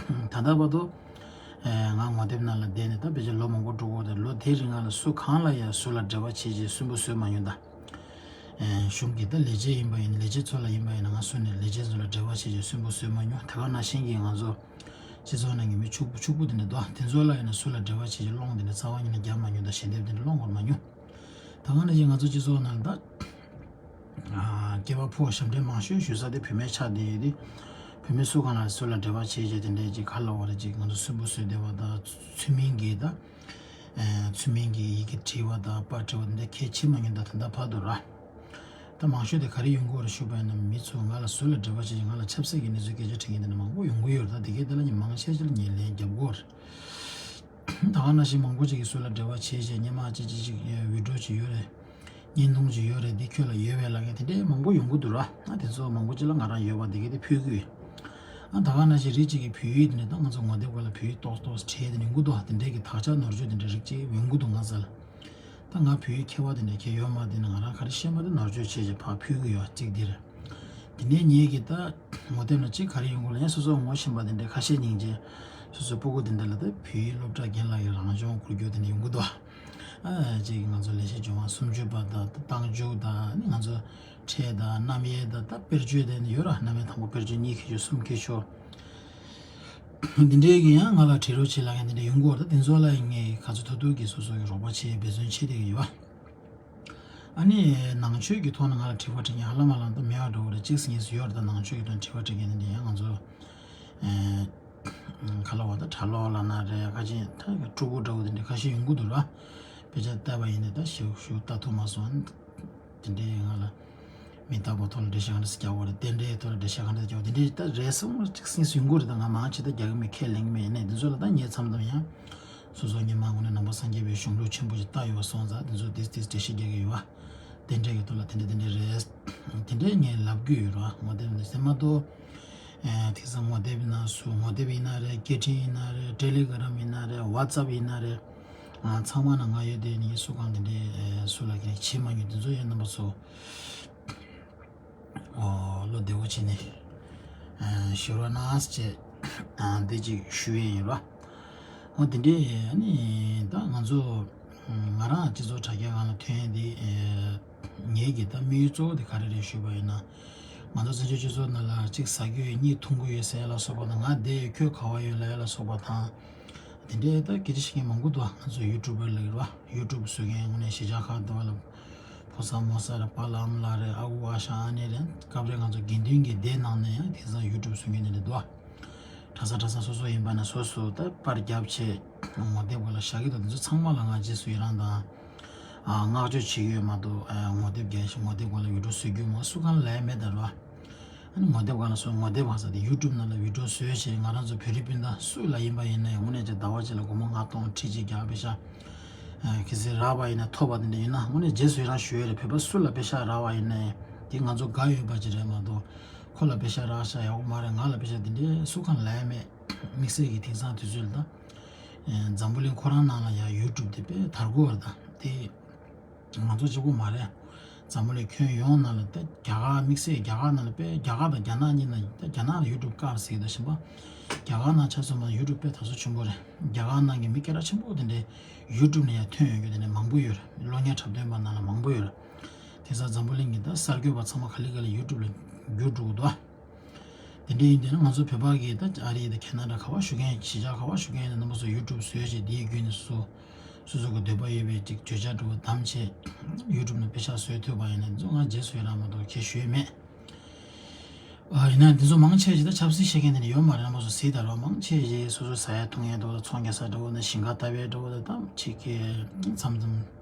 ད་ལྟ་བར་དུ་ཨ། ང་ངོ་དེབ་ནང་ལ་བསྡད་ནས་ད་ཕལ་ཆེར་ལོ་མང་པོ་འགྲོ་གི་ཡོད་རེད། ལོ་དེའི་རིང་ལ་སུ་གང་ལ་ཡ་སུ་ལ་འབྲེལ་བ་བྱས་བྱས་སུན་པོ་བཟོས་མ་མྱོང་ད། ཨ། གཞུང་གི་ད་ལས་བྱེད་ཡིན་པ་ཡིན། ལས་བྱེད་ཚོ་ལ་ཡིན་པ་ཡིན་ན་ང་སུ་ནས་ལས་བྱེད་ཚོ་ལ་འབྲེལ་བ་བྱས་བྱས་སུན་པོ་བཟོས་མ་མྱོང་། དེ་ག་ནང་བཞིན་གྱི་ང་ཚོ་སྤྱི་ཚོགས་ནང་གི་མི་ཕྱུག་པོ་ཕྱུག་པོ་དེ་འདྲ་འདུག་དེ་ཚོ་ལ་ཡིན་ན་སུ་ལ་འབྲེལ་བ་བྱས་བྱས་སློང་དེ་འདྲ་རྩ་བ་ཉིད་ནས་རྒྱབ་མ་མྱོང་། ད་ཞལ་འདེབས་དེ་འདྲ་སློང་དགོས་མ་མྱོང་། ད་ག་ནང་བཞིན་ང་ཚོ་སྤྱི་ཚོགས་ནང་ལ་ད། ཨ། སྐྱེས་པ་ཕོ་ཞབས་འདྲེན་མང་ཤོས་ཞུ་ས་དེ་བུད་མེད་ཆགས་བསྡད་ཡོད་དེ། བུད་མེད་སུ་གང་ལ་སུ་ལ་འབྲེལ་བ་བྱས་བྱས་དེ་འདྲའི་ཅིག་ག་ལབ་དགོས་རེད། ཅིག་ང་ཚོ་སུན་པོ་བཟོས་བསྡད་པ་དང་། ཚུལ་མིན་གྱི་ད། ཨ། ཚུལ་མིན་གྱི་ཡི་གེ་བྲིས་པ་དང་པར་བྲིས་པ་དེ་འདྲ་གལ་ཆེ་མ་མྱོང་། ད་ད་ལྟ་བར་དུ་ར། ད་མང་ཤོས་དེ་ག་རེ་ཡོང་གི་ཡོད་རེད་ཞུས་པ་ཡིན་ན། མི་ཚོ་ང་ལ་སུ་ལ་འབྲེལ་བ་བྱས་ཅིག་ང་ལ་ཆབ་སྲིད་ཀྱི་གནས་ཚུལ་སྐད་ཆ་དྲི་མཁན་དེ་འདྲ་མང་པོ་ཡོང་གི་ཡོད་རེད། ད་དེ་གས་དེ་ལ་ངས་མང་ཆེ་ཆེ་ལ་ངས་ལན་རྒྱབ་དགོས་རེད། ད་ག་ནང་བཞིན་མང་པོ་ཅིག་གིས་སུ་ལ་འབྲེལ་བ་བྱས་བྱས་སྔོན་མ་ཅིག་ཅིག་ཅིག་ཅིག་ཝི་ཌི་ཡོ་ཅིག་ཡོད་རེད། བརྙན་ཐུང་ཅིག་ཡོད་རེད། འདི་ཁྱོད་ལ་ཡོད་པས་ལབ་མཁན་དེ་འདྲའི་མང་པོ་ཡོང་གི་འདུག་ར། ཨ། དེ་ཚོ་མང་པོ་ཅིག་ལ་ང་རང་ཡོད་པ་དེ་གས་དེ་ཕུལ་གི་ཡོད། ཨ། ད་ག་ནང་བཞིན་རིགས་གཅིག་གིས་བོད་ཡིག་དེ་འདྲ་ད་ང་ཚོ་ངོ་དེབ་སྒང་ལ་བོད་ཡིག་ཏོག་ཏོག་བྲིས་དེ་ཡོང་གི་འདུག་དེ་འདྲའི་གི་དག་ཆ་ནོར་བཅོས་དེ་འདྲ་རིགས་གཅིག་ཡོང་གི་འདུག་ང་ཚོ་ལ། ད་ང་བོད་ཡིག་མཁས་པ་དེ་འདྲ་ཁྱེད་ཡོད་མ་རེད། དེ་ནི་ང་རང་ག་རེ་ཤེས་མ་རེད། ནོར་བཅོས་བྱས་བྱས་ཕར་ཕུལ་གི་ཡོད། གཅིག་འདི་རེད། དེ་ནས་ངེད་ཀྱི་ད་ངོ་དེབ་ནང་གཅིག་ག་རེ་ཡོང་གི་ལབ་ན། སོ་སོ་ངོ་ཤེས་པ་དེ་འདྲ་ཁ་ཤས་སྙིང་རྗེ། སོ་སོའི་སྤུ་གུ་དེ་འདྲ་ལ་ད་བོད་ཡིག་སློབ་གྲྭ་རྒན་ལགས་ཀྱིས་རང་སྦྱོང་བསྐུར་རྒྱུ་དེ་འདྲ་ཡོང་གི་འདུག་ཨ། ཅིག་ང་ཚོ་ལས་བྱེད་སྦྱོང་བ་སུམ་ཅུ་པ་དང་། ད་རྟགས་འཇུག་དང་། ཨ་ནི་ང་ཚོ་ཕྲད་དང་རྣམ་དབྱེ་དང་། ད་དཔེར་བརྗོད་དེ་ཡོད་ར། རྣམ་དབྱེ་དང་པོ་དཔེར་བརྗོད། གཉིས་ཁེ་ཆོག་གསུམ་ཁེ་ཆོག་འདི་འདྲའི་གི་ཡང་ང་ལ་བྲིས་རོགས་བྱེད་ལབ་མཁན་དེ་འདྲ་ཡོང་གི་ཡོད་རེད། དེ་ཚོ་ལ་ངས་ག་ཚོད་ཐུབ་ཐུབ་ཀྱིས་སོ་སོ་གི་རོགས་པ་བྱེད། འབད་བརྩོན་བྱེད་བསྡད་ཀྱི་ཡོད། ཨ་ནི་ནང་ཆོས་ཀྱི་ཐོག་ནས་ང་ལ་དྲི་བ་དྲི་མཁན་ཧ་ལམ་ཧ་ལམ་ད་མེད་པ་འདྲ་བོ་རེད། གཅིག་གཉིས་ཡོད་རེད། ད་ནང་ཆོས་ཀྱི་ཐོག་ནས་དྲི་བ་དྲི་མཁན་དེ་འདྲ་ཡང་ང་ཚོ་ཨ། ག་ལབ་དགོས། ད་གྲྭ་ལོག་ལབ་ན་རེད། ཁ་ཆེ་ད་སྤྲུལ་སྐུ་འདྲ་བོ་དེ་འདྲ་ཁ་ཤས་ཡོང་གི་འདུག་ར། དཔེ་ཆ་བལྟས་པ་ཡིན་ན་ད་ཞིབ་ཞིབ་ལྟ་ཐུབ་མ་སོང་། དེ་འདྲའི་ང་ལ་མི་རྟག་པའི་ཐོག་ལ་འགྲེལ་བཤད་ག་འདྲ་ཞིག་རྒྱག་དགོས་རེད། རྟེན་འབྲེལ་ཐོག་ལ་འགྲེལ་བཤད་ག་འདྲ་རྒྱག་དགོས། དེ་འདྲའི་ད་རེ་ཟུང་གཅིག་གཉིས་ཡོང་གི་རེད། ད་ང་མང་ཆེ་ད་རྒྱག་གི་མེད། ཁས་ལེན་གྱི་མེད། ཡིན་ནའི་དེ་ཚོ་ལ་ད་ངས་མཚམས་མཚམས་ཡང་སོ་སོ་སྔོན་མ་ངོས་ནས་ནང་པ་སངས་རྒྱས་པའི་གཞུང་ལུགས་ཆེན་པོ་ཞིག་བལྟས་ཡོད་པ་སོང་ཙང་། དེ་ཚོ་ཏིས་ཏིས་འགྲེལ་བཤད་རྒྱག་གི་ཡོད་པ། དེ་འདྲས་ཀྱི་ཐོག་ལ་དེ་འདྲས་དེ་འདྲས་རེད། དེ་འདྲས་ངས་ལབ་གི་ཡོད་ར། ངོ་དེབ་ནས་ཟེར་མ་གཏོགས། ཨ། དེང་སང་ངོ་དེབ་ནང་སུ། ངོ་དེབ་ཡིན་ན་རེད། སྐད་འཕྲིན་ཡིན་ན་རེད། ཊེ་ལི་གྷི་རམ་ཡིན་ན་རེད། ཝ་ཙབ་ཡིན་ན་རེད། ཨ། ཚང་མ་ནང་ང་ཡོད་དེ། ངས་སུ་གང་དེ་འདྲས་སུ་ལ་ཁྱེད་བྱེད་མ་མྱོང་། དེ་ཚོ་ཡང་རྣམ་པ་ཚོ། ཨོ། བློ་བདེ་བོ་བྱས་ནས། ཨ། ཞུ་རོགས་གནང་ཟེར་བྱས། ཨ། འདི་ཅིག་ཞུ་ཡས་ཡིན་ར། འོ་དེ་འདྲས་ཨ་ནི་ད་ང་ཚོ་ང་རང་སྤྱི་ཚོགས་དྲ་རྒྱ་སྒང་ལ་ཐོན་ཡས་འདི། ཨ། ངེད་ཀྱི་ད་དམིགས་ཡུལ་གཙོ་བོ་དེ་ག་རེ་རེད་ཞུས་པ་ཡིན་ན། ང་ཚོ་བཙན་བྱོལ་སྤྱི་ཚོགས་ནང་ལ་གཅིག་ཟ་རྒྱུ་ཡོད། གཉིས་འཐུང་རྒྱུ་ཡོད་ཟེར་ཡ་ལ་སོགས་པ་དང་། ང་བསྡད་ཡོད། ཁྱོད་ག་པར་ཡོད་ལབ་ཡ་ལ་སོགས་པ་དང་། དེ་འདྲའི་ད་སྐད་ཆ་བཤད་མཁན་མང་པོ་འདུག་ང་ཚོ་ཡུ་ཊུབ་པར་ལབ་ཀྱི་རེད་པ། ཡུ་ཊུབ་བཟོ་མཁན་དངོས་གནས་གཞིས་ཆགས་ཁག་འདུག་བ་ལ། ཕོ་གསར་མོ་གསར་རེད། པཱ་ལགས་ཨ་མ་ལགས་རེད། ཨ་ཁུ་ཨ་ཞང་ཨ་ནེ་རེད། སྐབས་རེ་ང་ཚོ་དགེ་འདུན་གྱི་སྡེ་ནང་ནས་ཡང་དེང་སང་ཡུ་ཊུབ་བཟོ་མཁན་དེ་འདྲ་འདུག་བ། གྲྭ་ས་གྲྭ་ས་སོ་སོ་ཡིན་པ་ན་སོ་སོ་ད་པར་རྒྱབ་བྱས་ངོ་དེབ་སྒང་ལ་བཞག་གི་འདུག་དེ་ཚོ་ཚང་མ་ལ་ང་རྗེས་སུ་ཡི་རང་དང་། ཨ། བསྔགས་བརྗོད་བྱེད་ཀྱི་ཡོད་མ་གཏོགས། ཨ། ངོ་དེབ་རྒྱག་ཞིག་ངོ་དེབ་སྒང་ལ་ཡུ་ཊུབ་བཟོ་རྒྱུ་མ་སུ་གང་ལ་ཡ་མེད་ད་ར། ཨ་ནི་ངོ་དེབ་སྒང་ལ་སོ་ངོ་དེབ་ཧ་ས་དེ་ཡུ་ཊུབ་ནང་ལ་བི་ཌི་ཡོ་བཟོས་བྱས། ང་རང་ཚོ་བོད་རིགས་སྤུན་ཟླ་སུ་ལ་ཡིན་པ་ཡིན་ན་ཡང་དངོས་གནས་ཀྱི་ཟླ་བ་གཅིག་ལ་སྒོར་མོ་ལྔ་སྟོང་ཁྲི་གཅིག་རྒྱག་པའི་ཤ། གལ་སྲིད་རག་པ་ཡིན་ན་ཐོབ་པ་དེ་འདྲ་ཡིན་ན་དངོས་གནས་རྗེས་སུ་ཡི་རང་ཞུ་ཡས་རེད། བོད་པ་སུ་ལ་པེ་ཤག་རག་པ་ཡིན་ནའི་དེ་ང་ཚོ་དགའ་ཡོད་པ་ཅིག་རེད་མ་གཏོགས་ཁོ་ལ་པེ་ཤག་རག་ཤག་ཡག་པོ་མ་རེད། ང་ལ་པེ་ཤག་དེ་འདྲའི་སུ་གང་ལ་ཡང་མེད། དམིགས་བསལ་གྱི་དེང་སང་དུས་ཚོད་ལ་ད་འཛམ་བུ་གླིང་ཁོ་རང་ནང་ལ་ཡང་ཡུ་ཊུབ་དེ་དཔེ་དར་གོ་བ་རེད། ད་དེ་ང་ཚོ་གཅིག་པོ་མ་རེད། འཛམ་བུ་གླིང་ཁྱོན་ཡོངས་ནང་ལ་ད་རྒྱ་གར་དམིགས་བསལ་རྒྱ་གར་ནང་ལ་དཔེ་རྒྱ་གར་དང་རྒྱ་ནག་གཉིས་ནང་ད་རྒྱ་ནག་ལ་ཡུ་ཊུབ་བཀག་ཟེར་གྱི་འདུག་བཞིན་པ། རྒྱ་གར་ནང་ཆ་མཚོན་པ་ན་ཡུ་ཊུབ་དཔེ་དར་སོ་ཆེན་པོ་རེད། རྒྱ་གར་ནང་གི་མི་སྐད་གྲགས་ཆེན་པོ་དེ་འདྲའི་ཡུ་ཊུབ་ནས་ཡང་ཐོན་ཡོང་རྒྱུ་དེ་འདྲ་མང་པོ་ཡོད་རེད། གློག་བརྙན་འཁྲབ་སྟོན་པ་ནང་ལ་མང་པོ་ཡོད་རེད། དེང་སང་འཛམ་བུ་གླིང་གི་ད་གསར་འགོད་པ་ཚང་མ་ག་ལེ་ག་ལེ་ཡུ་ཊུབ་ལ་བསྒྱུར་འགྲོ་གི་འདུག་ཨ། དེ་འདྲ་ཡིན་དུས་ན་ང་ཚོ་བོད་པ་གིས་ད་ཨ་རི་དང་ཁེ་ན་ཌ་ག་པར་བཞུགས་མཁན་གཞིས་ཆགས་ག་པར་བཞུགས་མཁན་ཡིན་ན་རྣམ་པ་ཚོ་ཡུ་ཊུབ་བཟོས་བྱས་དེའི་བརྒྱུད་ནས་སོ་སོ་སོ་སོ་གི་འདོད་པ་ཡོད་པའི་ཅིག་བརྗོད་བྱ་འདྲ་བོ་བདམས་བྱས་ཡུ་ཊུབ་ནང་པེ་ཤག་བཟོས་ཐུབ་པ་ཡིན་ན་ང་ཚོ་ང་རྗེས་སུ་ཡི་རང་མ་གཏོགས་ཁྱད་ཞུ་ཡས་མེད། ཨ་ཡིན་ན་འདི་ཚོ་མང་ཆེ་ཞིག་ད་ཆབ་སྲིད་བཤད་མཁན་དེ་འདྲ་ཡོད་མ་རེད། རྣམ་པ་ཚོ་གཟིགས་དང་རོགས། མང་ཆེ་ཞིག་སོ་སོ་ཟ་ཡ་འཐུང་ཡ་འདྲ་བོ་དང་ཚོང་རྒྱག་ས་འདྲ་བོ་དང་ཞིང་ཁ་བཏབ་ཡ་འདྲ་བོ་དང་ད་ཅིག་གི་མཚམས་མཚམས་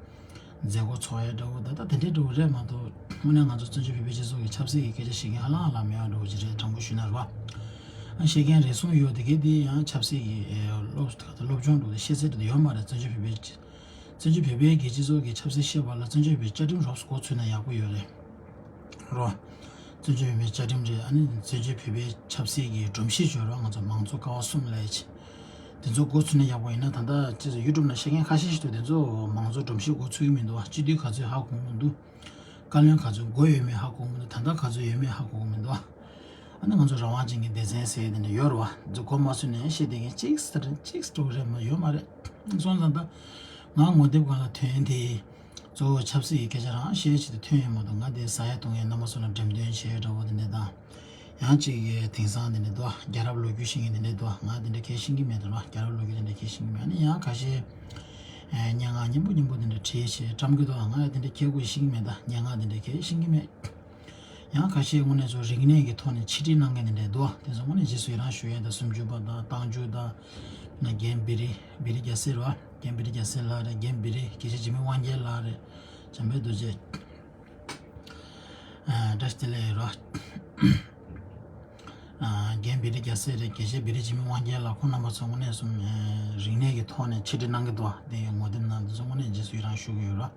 མཛད་སྒོ་ཚོགས་ཡ་འདྲ་བོ་ད་ད་དེ་འདྲའི་འདྲ་བོ་རེད་མ་གཏོགས་དངོས་གནས་ང་ཚོ་བཙན་བྱོལ་བོད་པའི་སྤྱི་ཚོགས་ཀྱི་ཆབ་སྲིད་ཀྱི་སྐད་ཆ་བཤད་མཁན་ཧ་ལམ་ཧ་ལམ་མེད་པ་འདྲ་བོ་ཅིག་རེད། དྲང་པོ་ཞུས་ན་རེད་བ། ཨ་བཤད་མཁན་རེ་ཟུང་ཡོད་དེ་གས་དེ་ཡང་ཆབ་སྲིད་ཀྱི་ཨེ་སློབ་སློབ་སྦྱོང་འདྲ་བོ་དང་ཤེས་ཚད་འདྲ་བོ་ཡོད་མ་རེད། བཙན་བྱོལ་བོད་པའི་བཙན་བྱོལ་བོད་པའི་གི་སྤྱི་ཚོགས་ཀྱི་ཆབ་སྲིད་བཤད་པ་ལ་བཙན་བྱོལ་བོད་པའི་བཅའ་ཁྲིམས་རོབ་ཙམ་འགོ་ཚུགས་ན་ཡག་པོ་ཡོད་རེད། རོ། བཙན་བྱོལ་བོད་མིའི་བཅའ་ཁྲིམས་རེད། ཨ་ནི་བཙན་བྱོལ་བོད་པའི་ཆབ་སྲིད་ཀྱི་སྒྲོམ་གཞི་བརྗོད་རོགས། ང་ཚོ་མང་གཙོ་ཀ་བ་གསུམ་ལས་ཆེ། དེ་ཚོ་འགོ་ཚུགས་ན་ཡག་པོ་ཡིན་ན་ད་ལྟ་ཅི་ཡུ་ཊུབ་ནང་བཤད་མཁན་ཁ་ཤས་ཤིག་འདུག་དེ་ཚོ་མང་གཙོ་སྒྲོམ་གཞི་འགོ་ཚུགས་ཀྱི་མི་འདུག་བ། སྤྱི་འཐུས་ག་ཚོད་ཧ་གོ་གི་མི་འདུག་བཀའ་བློན་ག་ཚོད་འགོ་ཡོད་མེད་ཧ་གོ་གི་མི་འདུག་ད་ལྟ་ག་ཚོད་ཡོད་མེད་ཧ་གོ་གི་མི་འདུག་བ། ཨ་ནི་ང་ཚོ་རང་དབང་ཅན་གྱི་སྡེ་ཚན་ཟེར་དེ་འདྲ་ཡོད་རེད་བ། འདི་འགོ་མ་ཚུགས་ནས་བཤད་བསྡད་མཁན་གཅིག་ཙམ་རེད། གཅིག་ཙམ་རེད་མ་ཡོད་མ་རེད། སོང་ཙང་ད་ང་ངོ་དེབ་སྒང་ལ་ཐོན་དེ། གཙོ་བོ་ཆབ་སྲིད་ཀྱི་སྐད་ཆ་རང་བཤད་ཆེད་དུ་ཐོན་ཡོད་མ་གཏོགས་ང་དེ་ཟ་ཡ་འཐུང་ཡའི་རྣམ་པ་ཚོ་ལ་འགྲེམས་སྟོན་བྱེད་འདྲ་བོ་དེ་འདྲ་དང་། ཡང་གཅིག་གིས་དེང་སང་དེ་འདྲ་འདུག་རྒྱལ་རབས་ལོ་རྒྱུས་ཤེས་མཁན་དེ་འདྲ་འདུག་ང་དེ་འདྲ་གས་ཤེས་ཀྱི་མེད་དེ་རེད་བ། རྒྱལ་རབས་ལོ་རྒྱུས་དེ་འདྲ་གས་ཤེས་ཀྱི་མེད། ཨ་ནི་ཡང་ཁ་ཤས་སྙན་ངག་སྙན་པོ་སྙན་པོ་དེ་འདྲ་བྲིས་བྱས་བཀྲམ་གྱི་འདུག་ང་ཡང་དེ་འདྲ་གས་ཁོ་ཤེས་ཀྱི་མེད། ད་སྙན་ངག་དེ་འདྲ་གས་ཤེས་ཀྱི་མེད། ཡང་ཁ་ཤས་དངོས་གནས་ཚོ་རིག་གནས་ཀྱི་ཐོག་ནས་ཆེད་སྒྲིག་གནང་མཁན་དེ་འདྲ་འདུག་དེ་ཚོ་དངོས་གནས་རྗེས་སུ་ཡི་རང་ཞུ་ཡས་དང་སུམ་ཅུ་པ་དང་རྟགས་འཇུག་དང་། ན་རྒན་བི་རི་བི་རི་རྒྱལ་སྲས་རེད་བ། རྒན་བི་རི་རྒྱལ་སྲས་ལགས་རེད། རྒན་བི་རི་དགེ་བཤེས་འཇིགས་མེད་དབང་རྒྱལ་ལགས་རེད། འཇམ་དཔལ་རྡོ་རྗེ། ཨ་བཀྲ་ཤིས་བདེ་ལེགས་རོ། ཨ་རྒན་བི་རི་རྒྱལ་སྲས་རེད། དགེ་བཤེས་བི་རི་འཇིགས་མེད་དབང་རྒྱལ་ལགས། ཁོང་རྣམ་པ་ཚོ་དངོས་གནས་སུ་ཨ་རིག་གནས་ཀྱི་ཐོག་ནས་ཆེད་སྒྲིག་གནང་གི་འདུག་དེ་ཡི་ངོ་དེབ་ནང་དེ་ཚོ་དངོས་གནས་རྗེས་སུ་ཡི་རང་ཞུ་གི་ཡོད་རོ།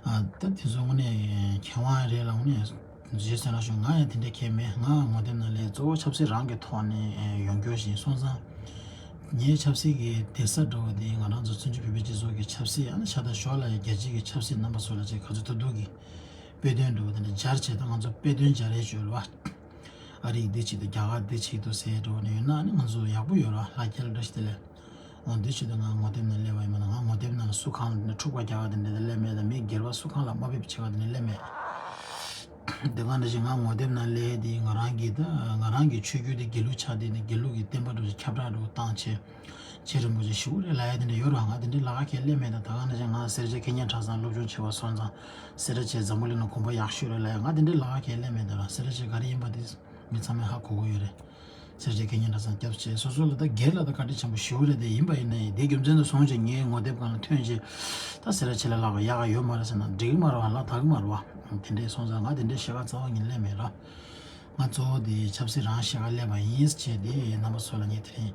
ཨ་ད་དེ་ཚོ་དངོས་གནས་མཁས་དབང་རེད་ལ་དངོས་གནས་རྗེས་སུ་ཡི་རང་ཞུ། ང་ཡང་དེ་འདྲ་མཁས་མེད། ང་ངོ་དེབ་ནང་ལས་གཙོ་བོ་ཆབ་སྲིད་རང་གི་ཐོག་ནས་ཨ་ཡོང་རྒྱུ་ཞིག་སོང་ཙང་། ངའི་ཆབ་སྲིད་ཀྱི་སྡེ་ས་འདྲ་བོ་དེ་ང་རང་ཚོ་བཙན་བྱོལ་བོད་པའི་སྤྱི་ཚོགས་ཀྱི་ཆབ་སྲིད། ཨ་ནི་ཤ་སྟག་ཞོར་ལ་ཡང་རྒྱལ་སྤྱི་གི་ཆབ་སྲིད་རྣམ་པ་ཚོ་ལ་ཅིག་ག་ཚོད་ཐུབ་ཐུབ་ཀྱིས་དཔེ་སྟོན་འདྲ་བོ་དེ་འདྲ་སྦྱར་བྱས། ད་ང་ཚོ་དཔེ་སྟོན་སྦྱར་ཡས་ཞོར་བ། ཨ་རི་འདི་བྱེད་དུ་རྒྱ་གར་འདི་བྱེད་དུ་ཟེར་འགྲོ་ནས་ཡོད་ན་ཨ་ནི་ང་ཚོ་ཡག་པོ་ཡོད་ར། ལྷ་རྒྱལ་བཀྲ་ཤིས་བདེ་ལེགས། འོ་འདི་བྱེད་དུ་ང་ངོ་དེབ་ནང་སླེབས་པ་ཡིན་པ་ན་ང་ངོ་དེབ་ནང་ལ་སུ་གང་ལ་འཁྲུག་པ་རྒྱག་ག་དེ་འདྲ་དེ་སླེབས་མེད། ད་མི་སྒེར་བ་སུ་གང་ལ་དམའ་འབེབས་བྱེད་ག་དེ་འདྲ་སླེབས་མེད། དེ་ག་འདྲ་ཞིག་ང་ངོ་དེབ་ནང་སླེབས་དེ་ང་རང་གི་ད་ང་རང་གི་ཆོས་བརྒྱུད་དེ་དགེ་ལུགས་ཆགས་དེ་ནི་དགེ་ལུགས་ཀྱི་བསྟན་པ་འགྲོ་ཆེ་ཁྱབ་བསྒྲགས་འགྲོ་བཏང་ཆེ། ཆེ་རིན་པོ་ཆེ་ཞུ་རེད་ལ་ཡ་དེ་འདྲ་ཡོད་ར། ང་དེ་འདྲའི་ལ་ཁ་ཁས་སླེབས་མེད། ད་ད་ག་འདྲ་ཞིག་ང་སེར་བྱེས་མཁས་སྙན་གྲྭ་ཚང་སློབ་སྦྱོང་བྱེད་པ་སོང་ཙང་སེར་བྱེས་འཛམ་བུ་གླིང་ལ་གོམ་པ་ཡག་ཤོས་རེད་ལ་ཡ་ང་དེ་འདྲའི་ལ་ཁ་ཁས་སླེབས་མེད། ད་ར་སེར་བྱེས་ག་རེ་ཡིན་པ་དེ་མི་ཚང་མས་ཧ་གོ་གི་ཡོད་རེད། སེར་བྱེས་མཁས་སྙན་གྲྭ་ཚང་སྐྱབས་བཅོལ་སོ་སོ་ལ་ད་སྒེར་ལ་ད་བཀའ་དྲིན་ཆེན་པོ་ཞུ་རེད། དེ་ཡིན་པ་ཡིན་ན་ཡིན་དེ་རྒྱུ་མཚན་དུ་སོང་ཅིག་ངའི་ངོ་དེབ་སྒང་ལ་ཐོན་ཅིག་ད་སེར་བྱེས་ལ་ལབ་པ་ཡག་ག་ཡོད་མ་རེད་ཟེར་ན་འགྲིག་གི་མ་རེད་བ། ལ་དག་གི་མ་རེད་བ། དེ་འདྲས་སོང་ཙང་ང་དེ་འདྲས་བཤད་ག་རྩ་བ་ཉིད་སླེབས་མེད་ར། ང་གཙོ་བོ་དེ་ཆབ་སྲིད་རང་བཤད་ག་སླེབས་པ་ཡིན་ཟེར་བྱས་དེ་རྣམ་པ་ཚོ་ལ་ངས་དེ་རིང་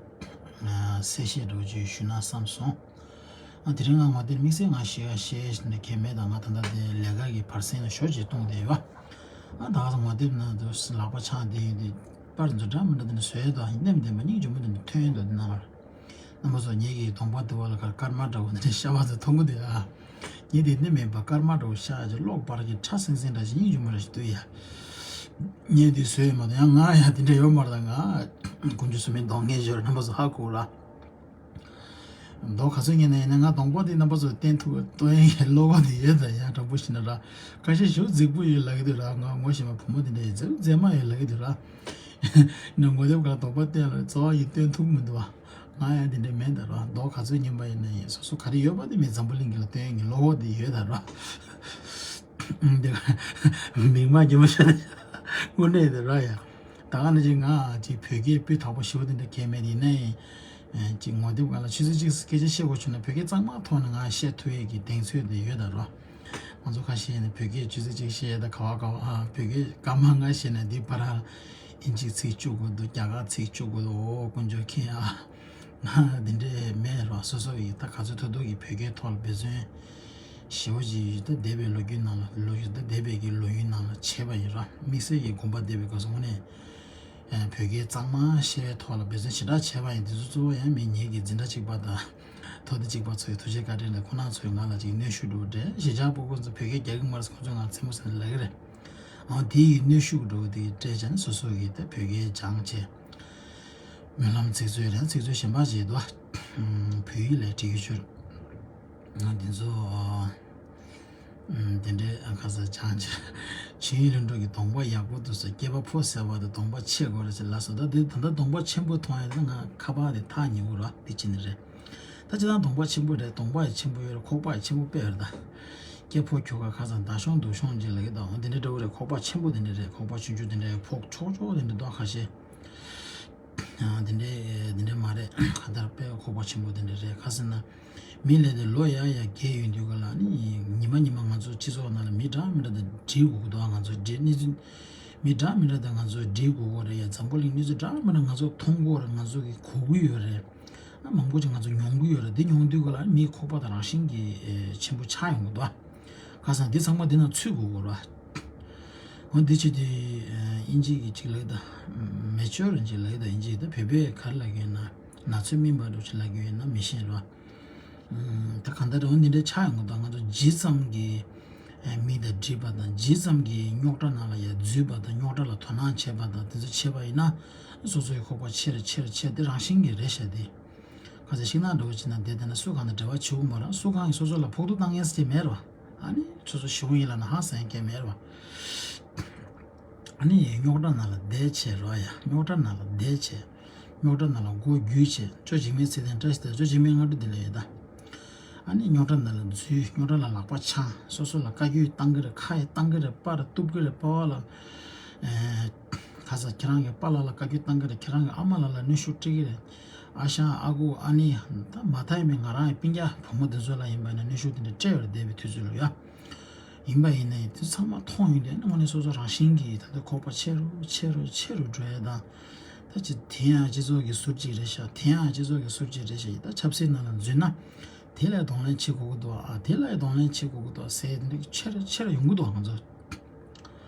གསལ་བཤད་འདྲ་བོ་ཅིག་ཞུ་ན་བསམ་སོང་། ཨ་དེ་རིང་ང་ངོ་དེབ་དམིགས་བསལ་ང་བཤད་ག་བཤད་ནས་གལ་མེད། ད་ང་ད་ལྟ་དེ་ལས་ཀ་གི་བར་གསེང་ལ་ཞོ་ཅིག་བཏུང་བསྡད་ཡོད། ཨ་ད་ག་ས་ངོ་དེབ་ནང་དུ་ལག་པ་འཆང་བསྡད་ཡོད་དེ་པར་འཛུལ་འདྲ་མི་འདྲ་དེ་ནས་བཟོས་དང་སྣེམ་ལྡན་པ་སྙིང་རྗེ་མོ་དེ་འདྲ་ཐོན་ཡོད་འདུག་དེ་ནང་ལ། རྣམ་པ་ཚོ་ངེད་ཀྱི་གདོང་པ་དེ་བ་ལ་ཁར་སྐར་མ་འདྲ་བོ་འདི་འདྲའི་ཤ་བ་ཚོ་མཐོང་གི་འདུག་ཨ། ངེད་དེ་ནི་མེད་པ་སྐར་མ་འདྲ་བོ་ཤ་ཅིག་གློག་སྤར་གྱི་ཁྲ་སིང་སིང་འདྲ་ཞིག་སྙིང་རྗེ་མོ་འདྲ་ཞིག་འདུག་ཡ། ངེད་དེ་བཟོས་ཡོད་མ་གཏོགས་ཡང་ང་ཡང་དེ་འདྲ་ཡོད་མ་རེད། ད་ང་དགུ་བཅུ་སོ་མའི་གདོང་ངེད་ཞོར་རྣམ་པ་ཚོ་ཧ་གོ་ལ། མདོ་ག་ཚོད་ཉན་ན་ཡིན་ན་ང་གདོང་པ་དེ་རྣམ་པ་ཚོ་བསྟན་ཐུབ་སྟོན་ཡའི་བློ་ཁོག་དེ་ཡོད་ད་ཡ། དྲང་པོ་བཤད་ན་ར་ཁ་ཤས་ཞུ་རྫིག་པོ་ཡོད་ལབ་ཀྱི་འདུག་ར། ང་ངོ་ཤེས་པ་བུ་མོ་དེ་འདྲ་ཡི་རྫིག་རྫིག་མ་ཡོད་ལབ་ཀྱི་འདུག་ར། ནི་ངོ་དེབ་ག་རྡོག་པ་བསྟན་ལ་རྩ་བ་ཡི་སྟོན་ཐུབ་མི་འདུག་བ། ང་ཡང་དེ་འདྲ་མེད་ད་ར། མདོ་ག་ཚོད་ཉན་པ་ཡིན་ན་ཡིན། སོ་སོ་ག་རེ་ཡོད་པ་དེ་མི་འཛམ་བུ་གླིང་གི་ལ་སྟོན་གྱི་བློ་ཁོག་དེ་ཡོད་ད་ར། དེ་མིག་མ་རྒྱ་མ་ཤ་དེ་དངོས་གནས་དེ་ར་ཡ། ད་ག་ནང་བཞིན་ང་ཅིག་བོད་སྐད་སྤུས་དག་པོ་ཞེ་པོ་དེ་འདྲ་གལ་མེད་ཡིན་ན་ཡང་། ཅིག་ངོ་དེབ་སྒང་ལ་ཆུ་ཚོད་གཅིག་སྐད་ཆ་བཤད་དགོས་བྱུང་ན་བོད་སྐད་གཙང་མ་ཐོག་ནས་ང་བཤད་ཐུབ་ཡས་ཀྱི་གདེང་ཚོད་དེ་ཡོད་ད་ར། ང་ཚོ་ཁ་ཤས་ནས་བོད་སྐད་ཆུ་ཚོད་གཅིག་བཤད་ཡས་ད་ག་བ་ག་བ་ཨ་བོད་སྐད་སྐར་མ་ལྔ་བཤད་ན་འདི་བར་ཨིན་ཇི་ཚིག་བཅུ་དགོས་འདུག་རྒྱ་གར་ཚིག་བཅུ་དགོས་འདུག་འོ་དཀོན་མཆོག་མཁྱེན་ཨ། ང་འདི་འདྲས་མེད་རོགས། སོ་སོ་ཡིས་ད་ག་ཚོད་ཐུབ་ཐུབ་ཀྱིས་བོད་སྐད་ཐོག་ལ་འབད་བརྩོན་ཞེ་པོ་ཅིག་ད་འདས་པའི་ལོ་རྒྱུས་ནང་ལ་ལོ་རྒྱུས་ད་འདས་པའི་གི་ལོ་ཡུན་ནང་ལ་བྱས་པ་ཡིན་རོགས། དམིགས་བསལ་གྱི་དགོངས་པ་འདས་པའི་སྐབས་སུ་དངོས་གནས་བོད་སྐད་གཙང་མ་བཤད་པའི་ཐོག་ལ་འབད་བརྩོན་ཞེ་དྲག་བྱས་པ་ཡིན། དེ་ཚོ་གཙོ་བོ་ཡང་མི་ངེད་ཀྱི་འཛིན་གྲྭ་གཅིག་པ་དང་ཐོག་དེ་གཅིག་པ་ཚོའི་ཐུགས་རྗེ་བཀའ་དྲིན་ལས་ཁོང་རྣམ་ཚོས་ང་ལ་ཅིག་གནོན་ཤུགས་འདྲ་པོ་སྤྲད། གཞིས་ཆགས་སྤུ་གུ་ཚོ་བོད་སྐད་རྒྱག་གི་མ་རེད། ཁོང་ཚོས་ང་རྩེད་མོ་ཟེར་ནས་ལབ་ཀྱི་རེད། འོ་དེ་ཡི་གནོན་ཤུགས་འདྲ་པོ་དེ་སྤྲད་བྱས་ནས་སོ་སོ་གིས་ད་བོད་སྐད་སྦྱངས་བྱས། སྨོན་ལམ་ཚིག་མཛོད་རེད། ཚིག་མཛོད་གཞན་པ་ཞིག་འདུག་བོད་ཡིག་ལ་བྲིས་རྒྱུ་ཅིག་འདི་ཚོ་དེ་འདྲའི་ཁ་ས་བྱང་ཆ་ཆོས་དབྱིངས་ལྷུན་གྲུབ་ཀྱི་གདོང་པ་ཡག་པོ་འདུག་ཟེར། སྐྱེས་པ་ཕོ་ཟེར་བ་དང་གདོང་པ་ཆེ་དགོས་རེད་ཟེར་ལབ་སོང་། ད་འདི་ད་ལྟ་གདོང་པ་ཆེན་པོ་མཐོང་ཡ་དེ་ང་ཁ་པར་དེ་ཐག་ཉེ་བོ་ར་དེ་ཅི་ནི་རེད། ད་ཅི་ད་གདོང་པ་ཆེན་པོ་རེད། གདོང་པ་ཡང་ཆེན་པོ་ཡོད་རེད། ཁོག་པ་ཡང་ཆེན་པོ་དཔེ་རེད། ད་སྐྱེས་ཕོ་ཁྱོ་ག་ཁ་ས་ད་ཤོང་འདུག་ཤོང་ཅིག་ལ་གི་ད་འོ་དེ་འདྲའི་འདྲ་བོ་རེད། ཁོག་པ་ཆེན་པོ་དེ་འདྲ་རེད། ཁོག་པ་ཆུང་ཆུང་དེ་འདྲ་ཕོག་ཆོག་ཆོག་དེ་འདྲ་འདུག་ཁ་ཤས། ཨ་དེ་འདྲའི་དེ་འདྲའི་མ་རེད། ག་དར་དཔེ་ཁོག་པ་ཆེན་པོ་དེ་འདྲ་རེད། ག་ཟེར་ན་མི་ལས་དེ་ལོ་ཡ་ཡ་རྒས་ཡོང་དུས་ག་ལ་ནི་ཉི་མ་ཉི་མ་ང་ཚོ་སྤྱི་ཚོགས་ནང་ལ་མི་འདྲ་མི་འདྲ་དང་འདྲིས་དགོས་ཀྱི་འདུག་ང་ཚོ་འདྲིས་གནས་ཚུལ་མི་འདྲ་མི་འདྲ་དང་ང་ཚོ་འདྲིས་དགོས་ཀྱི་རེད། ཡ་འཛམ་བུ་གླིང་གནས་ཚུལ་འདྲ་མི་འདྲ་ང་ཚོ་མཐོང་གི་ཡོད་རེད། ང་ཚོ་གི་གོ་གི་ཡོད་རེད། ཨ་མང་པོ་ཅིག་ང་ཚོ་མྱོང་གི་ཡོད་རེད། འདི་མྱོང་དུས་ག་ལ་མིའི་ཁོག་པ་དང་རང་བཞིན་གྱིས་ཆེན་པོ་ཆགས་ཡོང་གི་འདུག་ག་ཟེར་ན་འདི་ཚང་མ་འདི་ནང་ཚུད་དགོས་ཀྱི་རེད། འོ་འདི་ཅི་དེ་དབྱིན་ཇི་གི་ཅིག་ལབ་ད། མེ་ཅོར་ཅིག་ལབ་ད། དབྱིན་ཇི་ད་བོད་པས་ག་རེ་ལབ་ཀྱི་ཡོད་ན། ན་ཚོད་སྨིན་པ་འདྲ་ཅིག་ལབ་ཀྱི་ཡོད་ན་མི་ཤེས་རོགས། ད་གང་ལྟར་འོ་འདི་འདྲ་ཆགས་ཡོང་གི་འདུག་ང་ཚོ་ཇི་ཙམ་གྱིས་མི་དང་འདྲིས་པ་དང་ཇི་ཙམ་གྱིས་རྙོག་དྲ་ནང་ལ་ཡ་འཛུལ་བ་དང་རྙོག་དྲ་ལ་དོ་སྣང་བྱེད་པ་དང་དེ་ཚོ་བྱེད་པ་ཡིན་ན་སོ་སོའི་ཁོག་པ་ཆེ་རུ་ཆེ་རུ་ཆེ་དེ་རང་བཞིན་གྱིས་རེད་ཤག་དེ། ག་ཚོད་ཤིང་ནགས་འདྲ་བོ་བྱེད་ན་དེ་དེ་ན་སུ་གང་དང་འབྲེལ་བ་བྱེད་དགོས་མ་རེད། སུ་གང་གིས་སོ་སོ་ལ་ཕོག་ཐུག་བཏང་མཁན་ཟེར་མེད་རོགས། ཨ་ནི་སོ་སོ་ཞི་བོ་ཡིན་ལབ་ན་ཧང་སང་མཁན་མེད་རོགས། ཨ་ནི་རྙོག་དྲ་ནང་ལ་བསྡད་བྱས་རོགས་ཡ། རྙོག་དྲ་ནང་ལ་བསྡད་བྱས། རྙོག་དྲ་ནང་ལ་མགོ་སྒུར་བྱས། ཅོ་འཇིགས་མེད་ཚེ་བརྟན་བཀྲ་ཤིས་བདེ་ལེགས། ཅོ་འཇིགས་མེད་སྔ་དྲོ་བདེ་ལེགས་ཡོད་ད། ཨ་ནི་རྙོག་དྲ་ནང་ལ་འཛུལ། རྙོག་དྲ་ལ་ལག་པ་འཆང་། སོ་སོ་ལ་བཀའ་བཀྱོན་བཏང་གི་རེད། ཁ་ཡི་བཏང་གི་རེད། པར་གཏུབ་ཀྱི་རེད། པར་བ་ལ་ཨེ། ག་ས་ཁྱེད་རང་གི་པཱ་ལགས་ལ་བཀའ་བཀྱོན་བཏང་གི་རེད། ཁྱེད་རང་གི་ཨ་མ་ལགས་ལ་གནོན་ཤུགས་སྤྲད་ཀྱི་རེད། ཨ་ཞང་ཨ་ཁུ་ཨ་ནེ་ད་མ་མཐའ་ཡས་མས་ང་རང་གི་སྤུན་ཀྱག་བུ་མོ་འདི་ཚོ་ལ་ཡིན་པ་ན་གནོན་ཤུགས་དེ་འདྲ་སྤྲད་ཡོད་རེད། འདས་པའི་དུས་ཚོད་ལ་ཡ། ཡིན་པ་ཡིན་ནའི་དེ་ཚང་མ་མཐོང་ཡོང་དུས་དངོས་གནས་སོ་སོ་རང་བཞིན་གྱིས་ད་ལྟ་ཁོག་པ་ཆེ་རུ་ཆེ་རུ་ཆེ་རུ་འགྲོ་ཡ་དང་། ད་ཅི་དེ་ཡང་སྤྱི་ཚོགས་ཀྱི་ཟུར་གཅིག་རེད་ཤག་དེ་ཡང་སྤྱི་ཚོགས་ཀྱི་ཟུར་གཅིག་རེད་ཤག་ད་ཆབ་སྲིད་ནང་ལ་འཛུལ་ན་དེ་ལ་གདོང་ལེན་བྱེད་དགོས་ཀྱི་འདུག་ཨ་དེ་ལ་གདོང་ལེན་བྱེད་དགོས་ཀྱི་འདུག་ཟེར་འདི་ཆེ་རུ་ཆེ་རུ་ཡོང་གི་འདུག་ང་ཚོ།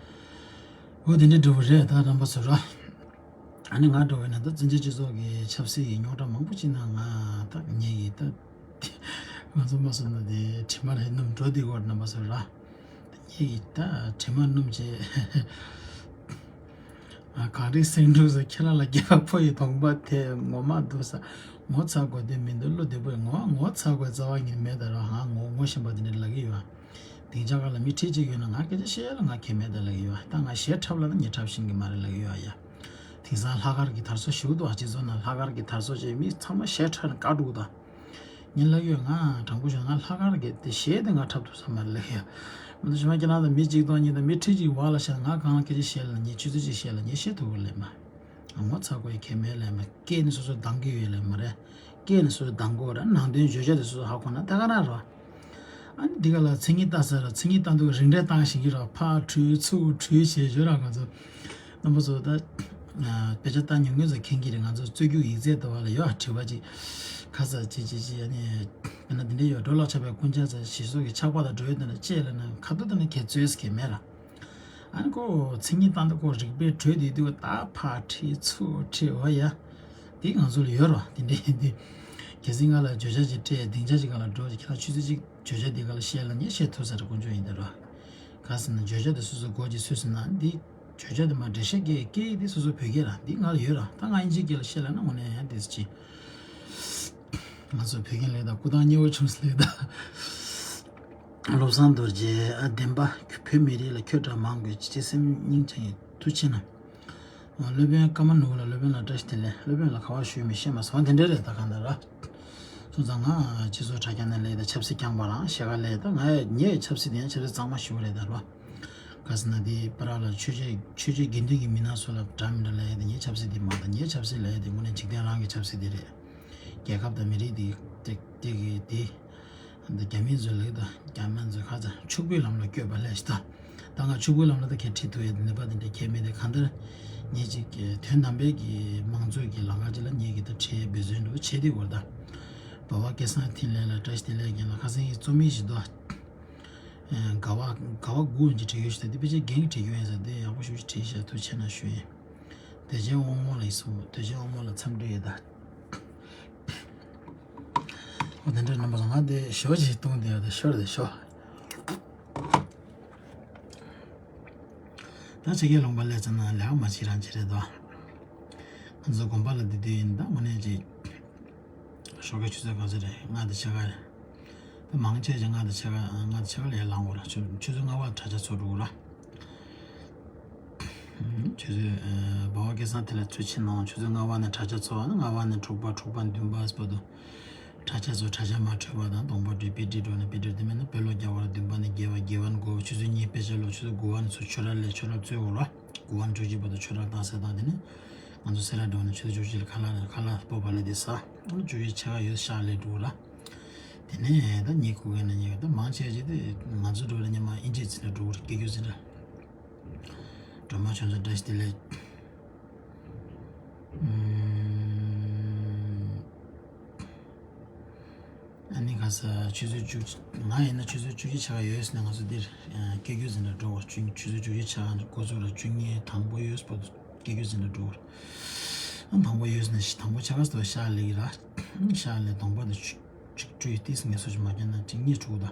འོ་དེ་འདྲའི་འདྲ་བོ་རེད་ད་རྣམ་པ་ཚོ་ར། ཨ་ནི་ང་འདྲ་བོ་ཡིན་ན་ད་བཙན་བྱོལ་སྤྱི་ཚོགས་ཀྱི་ཆབ་སྲིད་ཀྱི་རྙོག་དྲ་མང་པོ་ཅིག་ནང་ང་ད་ངེད་ཀྱིས་ད་ང་ཚོ་མ་སོང་ན་དེ་དྲི་མ་རེད་སྣུམ་འགྲོ་དེ་གོ་རྣམ་པ་ཚོ་ར། ངེད་ཀྱིས་ད་དྲི་མ་སྣུམ་བྱས། ཨ་གངས་རིའི་སེང་འབྲུག་ཟེར། ཁྱེད་རང་ལ་སྐྱེས་པ་ཕོ་ཡི་གདོང་པ་དེ་ངོ་མ་འདུག་ས། ངོ་ཚ་དགོས་དོན་མི་འདུག་བློ་བདེ་པོ་ཡིན། ངོ་ངོ་ཚ་དགོས་རྩ་བ་ཉིད་མེད་ད་ར། ཧང་ངོ་ངོ་ཤེས་པ་དེ་འདྲ་ལབ་ཀྱི་ཡོད། སྡིངས་ཆ་སྒང་ལ་མི་ཁྲི་གཅིག་ཡོད་ན་ང་སྐད་ཆ་བཤད་ལ་ང་ཁྱད་མེད་ད་ལབ་ཀྱི་ཡོད། ད་ང་ཞེ་འཁྲབ་ལབ་ན་ངས་འཁྲབ་ཤེས་ཀྱི་མ་རེད་ལབ་ཀྱི་ཡོད་ཡ། དེང་སང་ལྷག་དཀར་གྱི་དར་སྲོལ་ཞིག་འདུག་སྤྱི་ཚོགས་ནང་ལྷག་དཀར་གྱི་དར་སྲོལ་བྱས་མི་ཚང་མ་ཞེ་འཁྲབ་ནས་བཀའ་སྒྲུག་ད། ངས་ལབ་ཡོད། ང་དྲང་པོ་ཞུ་ང་ལྷག་དཀར་གྱི་དེ་གཞས་དེ་ང་འཁྲབ་ཐུབ་ས་མ་རེད་ལབ་ཡ། མི་འདུག་ཞུ་མ་ཁྱེད་རང་དང་མི་གཅིག་སྟོང་གཉིས་དང་མི་ཁྲི་གཅིག་བར་ལ་བཤད་ང་གང་སྐད་ཆ་བཤད་ལ་ངས་ཆུ་ཚོད་གཅིག་བཤད་ལ་ངས་བཤད་ཐུབ་ཀྱི་ལབ་མ། ངོ་ཚ་དགོས་ཡ་ཁྱད་མེད་ལབ་མ། སྐད་ནི་སོ་སོ་འདང་གི་ཡོད་ལབ་མ་རེད། སྐད་ནི་སོ་སོ་འདང་གི་ཡོད་རེད། ནང་དོན་བརྗོད་བྱ་དེ་སོ་སོ་ཧ་གོ་ན་ད་ག་རང་རེད་བ། ཨ་ནི་འདི་ག་ལ་མཚན་ཉིད་ལྟ་ས་ར། མཚན་ཉིད་ལྟ་འདུག་རིང་རེ་བཏང་ཞིག་གི་ར་ཕར་བྲོས་ཚུར་བྲོས་བྱས་བྱོས་ར་ང་ཚོ། རྣམ་པ་ཚོ་ད། དཔེ་ཆ་ལྟ་མྱོང་མཁན་ཚོ་མཁྱེན་གྱི་རེད། ང་ཚོ་རྩོད་རྒྱུགས་ཡིག་ཚད་ལྟ་བ་ལ་ཡོད་དྲི་བ་ཅིག་ཁ་ས་ཅི་ཅི་ཅི་ཨ་ནི། དཔེར་ན་འདི་འདྲ་ཡོད། འགྲོ་ལ་ཆགས་པའི་རྐུན་ཇག་ཚ་ཞེས་སོགས་ཀྱི་ཆགས་པ་དང་འགྲོ་ཡོད་དེ་ན་ཅེས་ལ་ན་ཁ་ཐུག་དེ་ན་ཁྱེད་རྩོད་ས་གི་མེད་ར། ཨ་ནི་ཁོ་མཚན་ཉིད་བཏང་དུས་ཁོ་རིག་པའི་དྲོད་དེ་དུས་ད་ཕར་ཁྲིད་ཚུར་ཁྲིད་འོ་ཡ། དེ་ང་ཚོ་ལ་ཡོད་རོ། དེ་འདྲའི་དེ། གལ་སྲིད་ང་ལ་བརྗོད་བྱ་ཅིག་སྤྲད་སྡིངས་ཆ་ཅིག་སྒང་ལ་འགྲོ་ཅིག་ཁྱེད་རང་ཆུ་ཚོད་གཅིག་བརྗོད་བྱ་དེ་སྒང་ལ་བཤད་ལ་ངས་བཤད་ཐུབ་ས་རེད་དཀོན་མཆོག་ཡིན་ད་རོ། ག་ཟེར་ན་བརྗོད་བྱ་དེ་སོ་སོ་མགོ་ཅིག་ཚོས་སོང་ན་འདི། བརྗོད་བྱ་དེ་མ་འགྲེལ་བཤད་སྐད་སྐད་ཡིག་དེ་སོ་སོ་བོད་སྐད་ར་འདི་ང་ལ་ཡོད་ར། ད་ང་དབྱིན་ཇིའི་སྐད་ལ་བཤད་ལ་ན་དངོས་གནས་ཡང་དེ་སུ་ཅི། ང་ཚོ་བོད་ཁྱིམ་ལས་དང་སྐུ་ཐང་མཉེས་པོ་བྱུང་ཟེར་ལས་དང་། བློ་བཟང་རྡོ་རྗེ་ཨ་བདེན་པ། བོད་མི་རིགས་ལ་ཁྱོད་འདྲ་མང་དགོས། ཅི་སེམས་སྙིང་རྗེ་ཡིན་ཐུགས་ཆེ་གནང་། སློབ་དཔོན་ཀརྨ་ནོར་བུ་ལ་སློབ་དཔོན་ལ་བཀྲ་ཤིས་བདེ་ལེགས། སློབ་དཔོན་ལ་ག་བ་ཞུས་མི་ཤེས་མ་སོང་དེ་འདྲ་རེད་ད་གང་ལྟར་ར། སོང་ཙང་ང་སྤྱི་ཚོགས་དྲ་རྒྱ་ནས་ལས་དང་ཆབ་སྲིད་རྐྱང་པ་རང་ཤེས་ག་ལས་ད་ང་ངས་ཆབ་སྲིད་དེ་ཡང་ཆབ་སྲིད་གཙང་མ་ཞུ་བ་རེད་ད་ར། ག་ཟེར་ན་དེ་པ་ར་ལ་ཆོས་བྱེད་ཆོས་བྱེད་དགེ་འདུན་གྱི་མི་སྣ་ཚོ་ལ་འདྲ་མི་འདྲ་ལས་དེ་ངའི་ཆབ་སྲིད་དེ་མ་ད་ངའི་ཆབ་སྲིད་ལས་དེ་དངོས་གནས་འཇིག་རྟེན་རང་གི་ཆབ་སྲིད་དེ་རེད། རྒྱལ་ཁབ་དང་མི་རིགས་དེ་དེ་དེ་གི་དེ། འདི་རྒྱ་མི་ཚོས་ལབ་ཀྱི་འདུག་རྒྱ་མི་ཚོས་ཁ་ཚ་ཕྱུག་པོའི་ལམ་ལ་བསྐྱོད་པ་ལས་ཤི་ད། ད་ང་ཕྱུག་པོའི་ལམ་ལ་ད་ཁྱེད་ཁྲིད་ཐུབ་ཡས་ནུས་པ་དེ་འདྲ་ཁྱེད་མེད་དེ་གང་ལྟར། ངས་ཅིག་གི་དོན་དམ་པའི་གི་མང་གཙོའི་གི་ལམ་ཁ་ཅིག་ལ་ངས་གི་ད་ཁྲལ་འབད་བརྩོན་འགྲོ་བྱེད་དེ་བར་ད། འབའ་བ་སྐལ་བཟང་འཕྲིན་ལས་ལ་བཀྲ་ཤིས་བདེ་ལེགས་རྒན་ལགས། ཁ་སང་ངས་རྩོམ་ཡིག་ཞིག་འདུག་ཨ། དགའ་བ་དགའ་བ་དགུ་ཡིན་གྱི་བྲིས་ཡོད་ཞིག་ད་འདི་ཕལ་ཆེར་རྒན་གྱིས་བྲིས་ཡོད་ཡིན་ས། འདི་ཡག་པོ་ཞེ་པོ་ཅིག་བྲིས་ཤག་ཐུགས་རྗེ་གནང་ཞུ་ཡིན། བདེ་ཆེན་དབང་མོ་ལ་ཡིན་སོང་། བདེ་ཆེན་དབང་མོ་ལ་འཚམས་འདྲི་ཡོད་ད། ཨོ་དེ་འདྲ་རྣམ་པ་ཚོ། ང་དེ་ཞོ་ཞིག་བཏུང་དེ་ཡོད་དེ། ཞོར་དེ་ཞོ། ད་ཕྱི་རྒྱལ་ལུང་པ་སླེབས་ཙམ་ན་ལས་ཀ་མ་བྱེད་རང་བྱེད་རེད་དོ། ང་ཚོ་དགོན་པ་ལ་བསྡད་དུས་ཡིན་ད་དངོས་གནས་ཅིག་ཞོགས་ཀའི་ཆུ་ཚོད་ག་ཚོད་རེད། ལྔ་དང་ཕྱེད་ཀ་རེད། ད་མང་ཆེ་ཆེ་ལྔ་དང་ཕྱེད་ཀ་ལྔ་དང་ཕྱེད་ཀ་ལས་ལངས་དགོས་ར། ཆུ་ཆུ་ཚོད་ལྔ་པ་དྲ་རྒྱ་ཚོགས་འགྲོ་དགོས་ར། ཆུ་ཚོད་ཨ་འབའ་བ་སྐལ་བཟང་དེ་ལ་ཚུར་ཕྱིན་ནའང་ཆུ་ཚོད་ལྔ་པ་ནས་དྲ་རྒྱ་ཚོགས། ལྔ་པ་ནས་དྲུག་པ། དྲུག་པ་བདུན་པ་བར་དུ་དྲ་རྒྱ་ཚོགས། དྲ་རྒྱ་མ་འཕྲོད་པ་དང་གདོང་པ་འདྲུད། དཔེ་ཁྲིད་འགྲོ་ནས་དཔེ་ཁྲིད། དེ་མིན་ན་དཔེ་ཀློག་རྒྱག་པར་བདུན་པ་ནས་བརྒྱད་པ། བརྒྱད་པ་ནས་དགུ་པ། ཆུ་ཚོད་གཉིས་དཔེ་ཆ་ཀློག་ཆུ་ཚོད་དགུ་པ་ནས་ཚུར་ཆོས་ར་སླེབས། ཆོས་ར་རྩོད་དགོས་ར། དགུ་པ་ནས་བཅུ་གཅིག་བར་དུ་ཆོས་ར་བཏང་ཟེར་དང་། དེ་ནས་ང་ཚོ་སེ་ར་འགྲོ་ནས་ཆུ་ཚོད་བཅུ་གཅིག་ལ་ཁ་ལག་ཁ་ལག་སྤོ་བ་ལ་དེ་ཟ། བཅུ་གཅིག་ཕྱེད་ཀ་ཡོད་ཤག་ལས་འགྲོ་ར། དེ་ནས་ད་ཉིན་གུང་གི་ན་ཉིན་ད་མང་ཆེ་ཆེ་དེ་ང་ཚོ་འགྲོ་ར་ཉི་མ་ཨིན་ཇི་འཛིན་གྲྭ་འགྲོ་གི་རེད། སྐད་སྒྱུར་འཛིན་གྲྭ། སྒྲོལ་མ་ཆོས་མཚོ་བཀྲ་ཤིས་བདེ་ལེགས། ཨུམ། ཨ་ནི་ག་ས་ཆུ་ཚོད་བཅུ། ང་ཡིན་ན་ཆུ་ཚོད་བཅུ་གཅིག་ཕྱེད་ཀ་ཡོད་ཟེར་ནས་ང་ཚོ་འདིར་ཨ་སྐད་སྒྱུར་འཛིན་གྲྭ་འགྲོ་བ། བཅུ་ཆུ་ཚོད་བཅུ་གཅིག་ཕྱེད་ཀ་ནས་འགོ་ཚུགས་ར། བཅུ་གཉིས་དང་པོ་ཡོད་པ་སྐད་སྒྱུར་འཛིན་གྲྭ་འགྲོ་བ། ཨ་དང་པོ་ཡོད་ཟེར་ནས་དང་པོ་ཕྱེད་ཀ་ཟེར་བ་ཤག་ལས་ཀྱི་ར། ཤག་ལས་གདོང་པ་དེ་ཆུ་ཆིག་བཀྲུས་ཏིས་ངལ་གསོ་ཅིག་མ་བརྒྱབ་ན་ཅིག་གཉིད་འཁྲུག་ད།